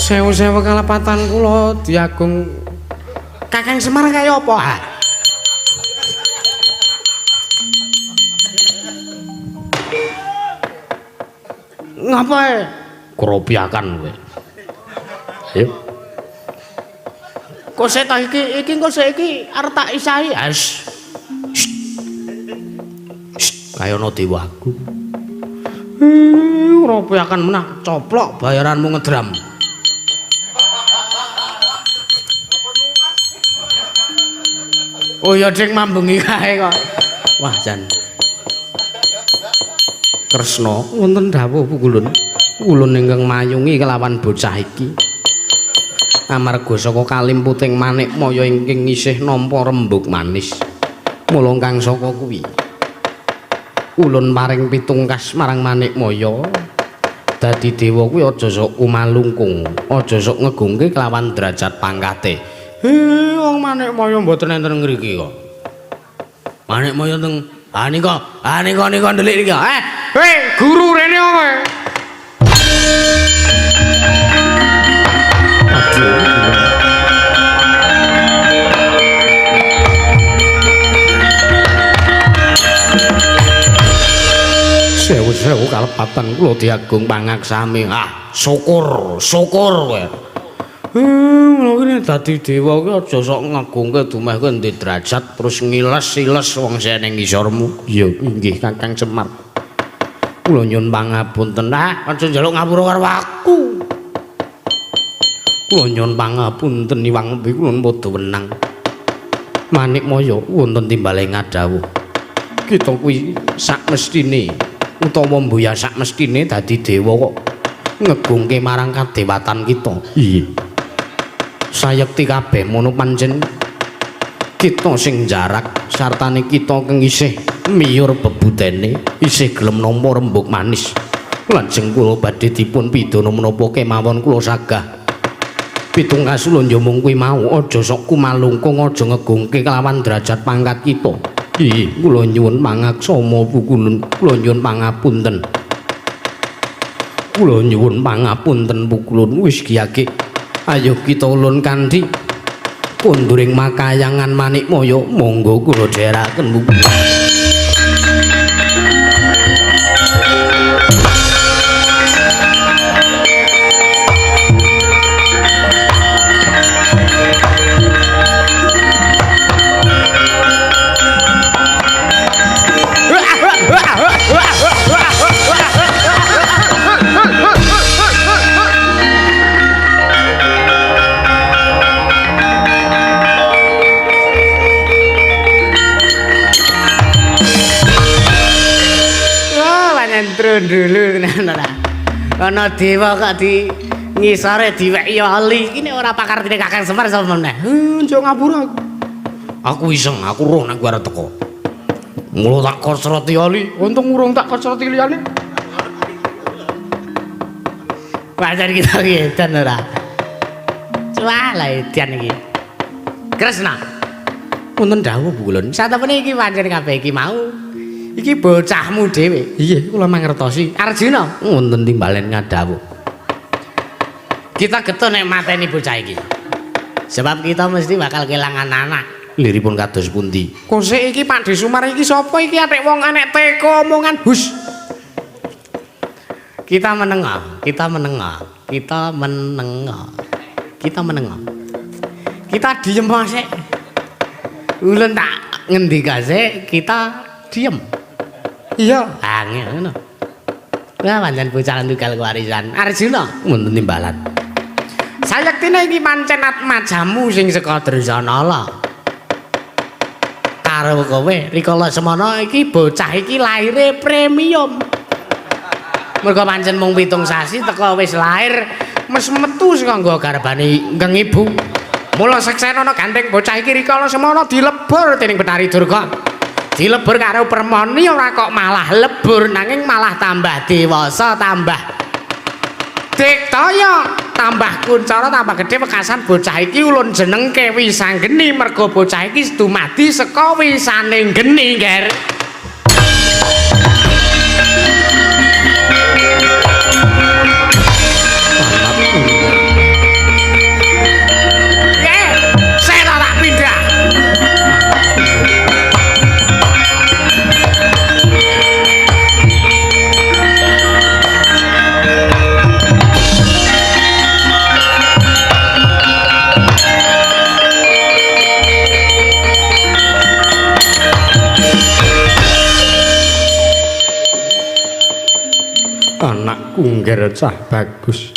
Speaker 2: sewu-sewu kalepatan kula diagung
Speaker 1: Kakang Semar kaya apa? Ha? Ngapa e? Kropiakan kowe. Ayo. Kok sik ta iki iki engko sik iki arep tak isahi. Wis. Kaya ana dewa aku. Kropiakan menah coplok bayaranmu ngedram. Oh ya ding mambengi kae kok. Wah jan. Kresna wonten dawuh Pukulun. Ulun ingkang mayungi kelawan bocah iki. Amarga saka kalimputing Manikmaya ingkang isih nampa rembug manis. Mula kang saka kuwi ulun paring pitungkas marang Manikmaya. Dadi dewa kuwi aja sok kumalungkung, aja sok ngegungke kelawan derajat pangkate. Wong Manikmaya mboten enten ngriki kok. Manikmaya teng ha nika, ha nika nika ndelik nika.
Speaker 2: Hei, guru rene kowe.
Speaker 1: Sewu-sewu kalepatan kula diagung pangaksami. Ah, syukur, syukur kowe. Mula kene dadi dewa kuwi aja sok ngagungke dumeh kowe ndek derajat terus ngiles-iles wong sing ning ngisormu. Ya inggih Kakang Semar. Kula nyuwun pangapunten. Ah, aja njaluk ngapura karo aku. Kula nyuwun pangapunten iwang nembe kula padha wenang. Manikmaya wonten timbale ngadhawuh. Kita kuwi sak mestine utawa mbuya sak mestine dadi dewa kok ngegungke marang kadewatan kita. Iya. Sayekti kabeh mono pancen kita sing jarak sartane kita kang isih miyur bebudene, isih gelem nampa rembug manis. Lajeng kula badhe dipun pidana menapa kemawon kula sagah pitungkas kula njomong kuwi mau aja sok kumalungkung, aja ngegungke kelawan derajat pangkat kita. Iya, kula nyuwun pangaksama Pukulun, kula nyuwun pangapunten. Kula nyuwun pangapunten Pukulun, wis giyake. Ayo kita ulun kanthi konduring makayangan Manikmaya, monggo kula dherekaken Pukulun.
Speaker 3: Dulu tenan ora. Ana dewa kok di ngisore diweki oli. Iki nek ora pakartine Kakang Semar sapa meneh?
Speaker 1: Njok ngapura aku. Aku iseng, aku roh nek arep teko. Mula tak kocroti oli,
Speaker 2: untung urung tak kocroti liyane.
Speaker 3: Pancen kita iki edan ora. Cuah lah edan iki. Kresna.
Speaker 1: Wonten dawuh Pukulun.
Speaker 3: Satemene iki pancen kabeh iki mau. Iki bocahmu dhewe.
Speaker 1: Iya, kula mangertosi.
Speaker 3: Arjuna,
Speaker 1: wonten timbalen ngadhawuh.
Speaker 3: Kita getun nek mateni bocah iki. Sebab kita mesti bakal kelangan anak.
Speaker 1: Liripun kados pundi?
Speaker 2: Kosek iki Pak Sumar iki sapa iki atik wong anek teko omongan hus.
Speaker 3: Kita menengah, kita menengah, kita menengah. Kita menengah. Kita diem sik. Ulun tak ngendika sik, kita diem.
Speaker 1: Iya, angel ngono. Wah, pancen bocah tunggal kewarisan. Arjuna
Speaker 4: wonten timbalan.
Speaker 1: Sayektine iki pancen atmajamu sing saka Dresanala. Karo kowe rikala semana iki bocah iki laire premium. Mergo pancen mung 7 sasi teka wis lair, mes metu saka nggo garbane ngeng ibu. Mula seksenono gandeng bocah iki rikala semana dilebur dening Betari Durga. Dilebur karo permoni ora kok malah lebur nanging malah tambah dewasa, tambah diktaya, tambah kuncara, tambah gedhe wekasan bocah iki ulun jenengke Wisanggeni mergo bocah iki dumadi saka wisane geni, Ger.
Speaker 2: Anakku ngger cah bagus.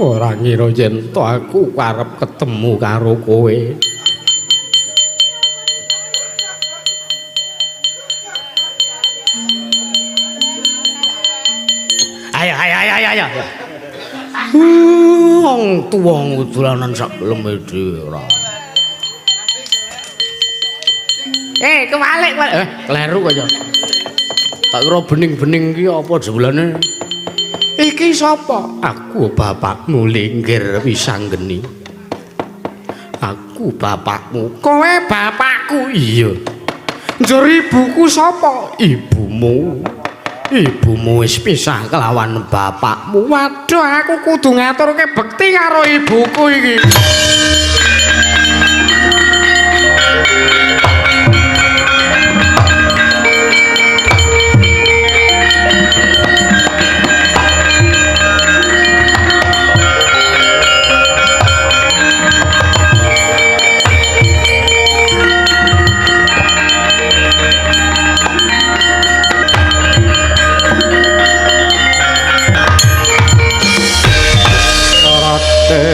Speaker 2: Ora ngira yen to aku arep ketemu karo kowe.
Speaker 1: Ayo ayo ayo ayo ayo.
Speaker 4: Wong tuwa ngudulanan sak geleme dhewe ora.
Speaker 1: Kewalik, kewalik.
Speaker 4: Kleru kaya. Tak kira bening-bening ki apa jebulane?
Speaker 1: Iki sapa?
Speaker 4: Aku bapakmu Linggir Wisanggeni. Aku bapakmu.
Speaker 1: Kowe bapakku?
Speaker 4: Iya.
Speaker 1: Njur ibuku sapa?
Speaker 4: Ibumu. Ibumu wis pisah kelawan bapakmu.
Speaker 1: Waduh, aku kudu ngaturke bekti karo ibuku iki.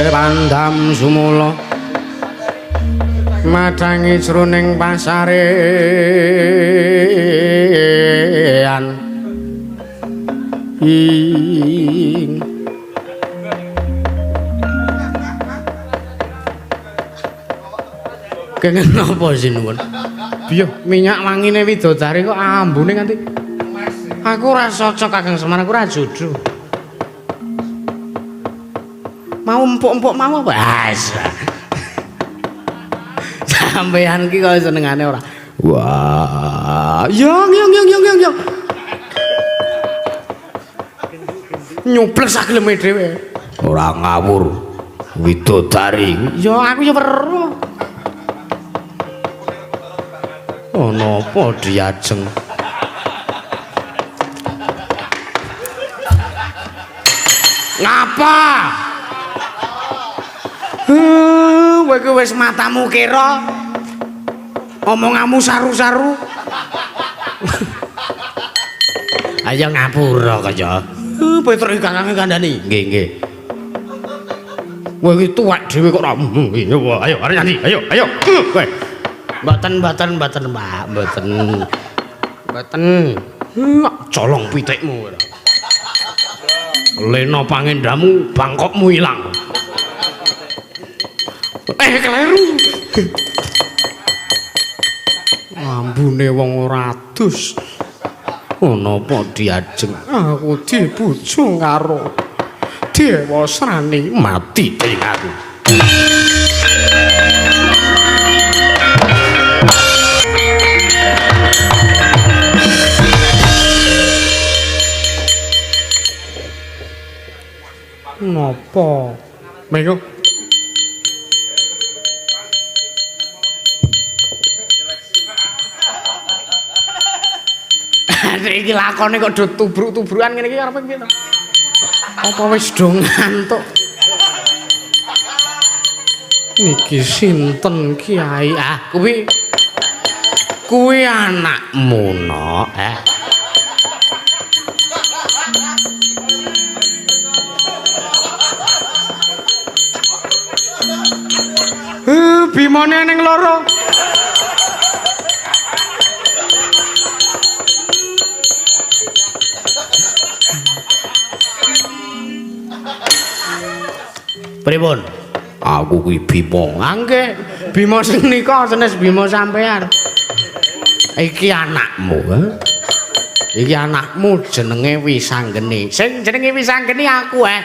Speaker 2: Pandam sumula madangi jroning pasarean ing
Speaker 4: kenging napa sinuwun?
Speaker 2: Biyo minyak wangine widodari kok ambune nganti
Speaker 1: aku ora cocok Kakang Semar, aku ora jodoh. Mau empuk-empuk mau apa?
Speaker 4: As. Sampeyan ki kok senengane ora. Wah,
Speaker 1: yang yang yang yang yang yang. Nyubles ageleme dhewe.
Speaker 4: Ora ngawur. Widodari.
Speaker 1: Ya aku ya weruh.
Speaker 4: Ana apa diajeng?
Speaker 1: Ngapa? Kowe iki wis matamu kira omonganmu saru-saru.
Speaker 4: Ayo ngapura kaya.
Speaker 1: Petruk iki kakange kandhani.
Speaker 4: Nggih, nggih.
Speaker 2: Kowe iki tuwek dhewe kok ora. Ayo arep nyanyi. Ayo, ayo. Kowe.
Speaker 4: Mboten, mboten, mboten, Pak. Mboten.
Speaker 2: Mboten. Colong pitikmu. Lena pangendamu, bangkokmu ilang. Kleru. Ambune wong ora adus.
Speaker 4: Ana apa diajeng?
Speaker 2: Aku dibujung karo Dewa Srani
Speaker 4: mati dening aku.
Speaker 2: Napa? Mengko
Speaker 1: iki lakone kok do tubruk-tubrukan ngene iki arepe piye to? Apa wis do ngantuk?
Speaker 2: Niki sinten Kiai?
Speaker 4: Ah, kuwi kuwi anakmu, Nok. Eh.
Speaker 1: Bimane ning loro.
Speaker 3: Pripun? Aku kuwi Bima.
Speaker 1: Nggih, Bima sing nika senes Bima sampean. Iki anakmu, ha? Iki anakmu jenenge Wisanggeni. Sing jenenge Wisanggeni aku eh.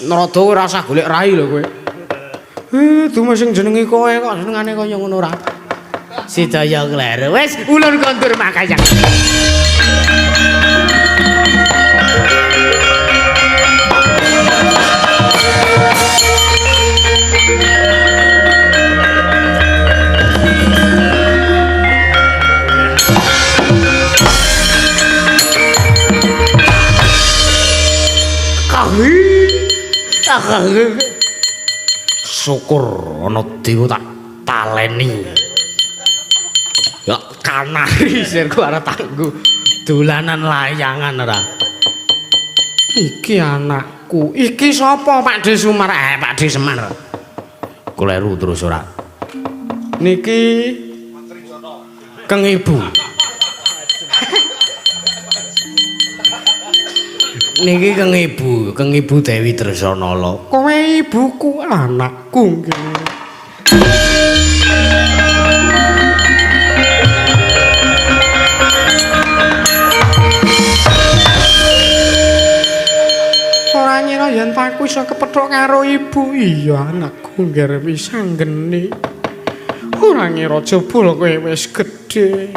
Speaker 1: Narada ora usah golek rai lho kowe. Dume sing jenenge kowe kok senengane kaya ngono ora.
Speaker 3: Sidaya kleru. Wis ulun kondur makayang.
Speaker 4: Syukur ana dewa tak taleni.
Speaker 1: Ya kanari sirku arep tanggo dolanan layangan ora. Iki anakku. Iki sapa Pakde Sumar? Pakde Semar.
Speaker 4: Kleru terus ora.
Speaker 1: Niki Keng Ibu.
Speaker 3: Niki Keng Ibu, Keng Ibu Dewi Dresanala.
Speaker 1: Kowe ibuku, anakku nggih. Ora ngira yen aku iso kepethuk karo ibu. Iya, anakku nggih Wisanggeni. Ora ngira jebul kowe wis gedhe.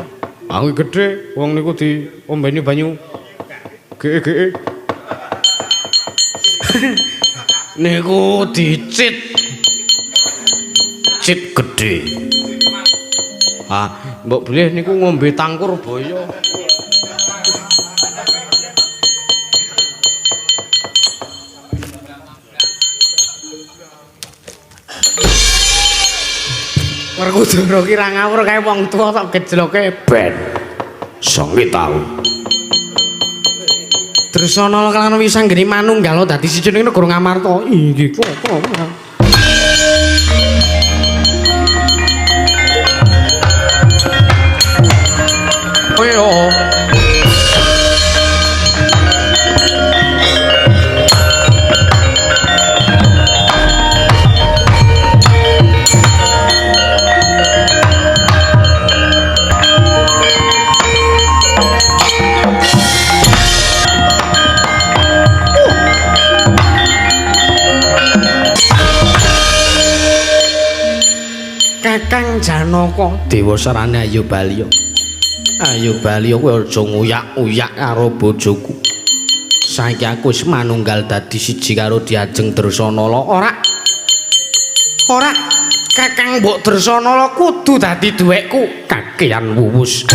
Speaker 2: Aku gedhe, wong niku diombeni banyu gee-gee.
Speaker 3: Niku dicit. Cit gedhe.
Speaker 2: Ah, mbok bilih niku ngombe tangkur boyo.
Speaker 1: Werkudara ki ra ngawur kae wong tuwa tok gejloke
Speaker 4: Ben. Songi tau.
Speaker 1: Dresanala lan Wisanggeni manunggal dadi siji ning negara Ngamarta. Inggih kok. Oyo. Kakang Janaka
Speaker 4: Dewa sarane ayo bali. Ayo bali kowe aja nguyak-uyak karo bojoku. Saiki aku wis manunggal dadi siji karo Diajeng Dresanala.
Speaker 1: Ora. Ora. Kakang mbok Dresanala kudu dadi duwekku. Kakean wuwus.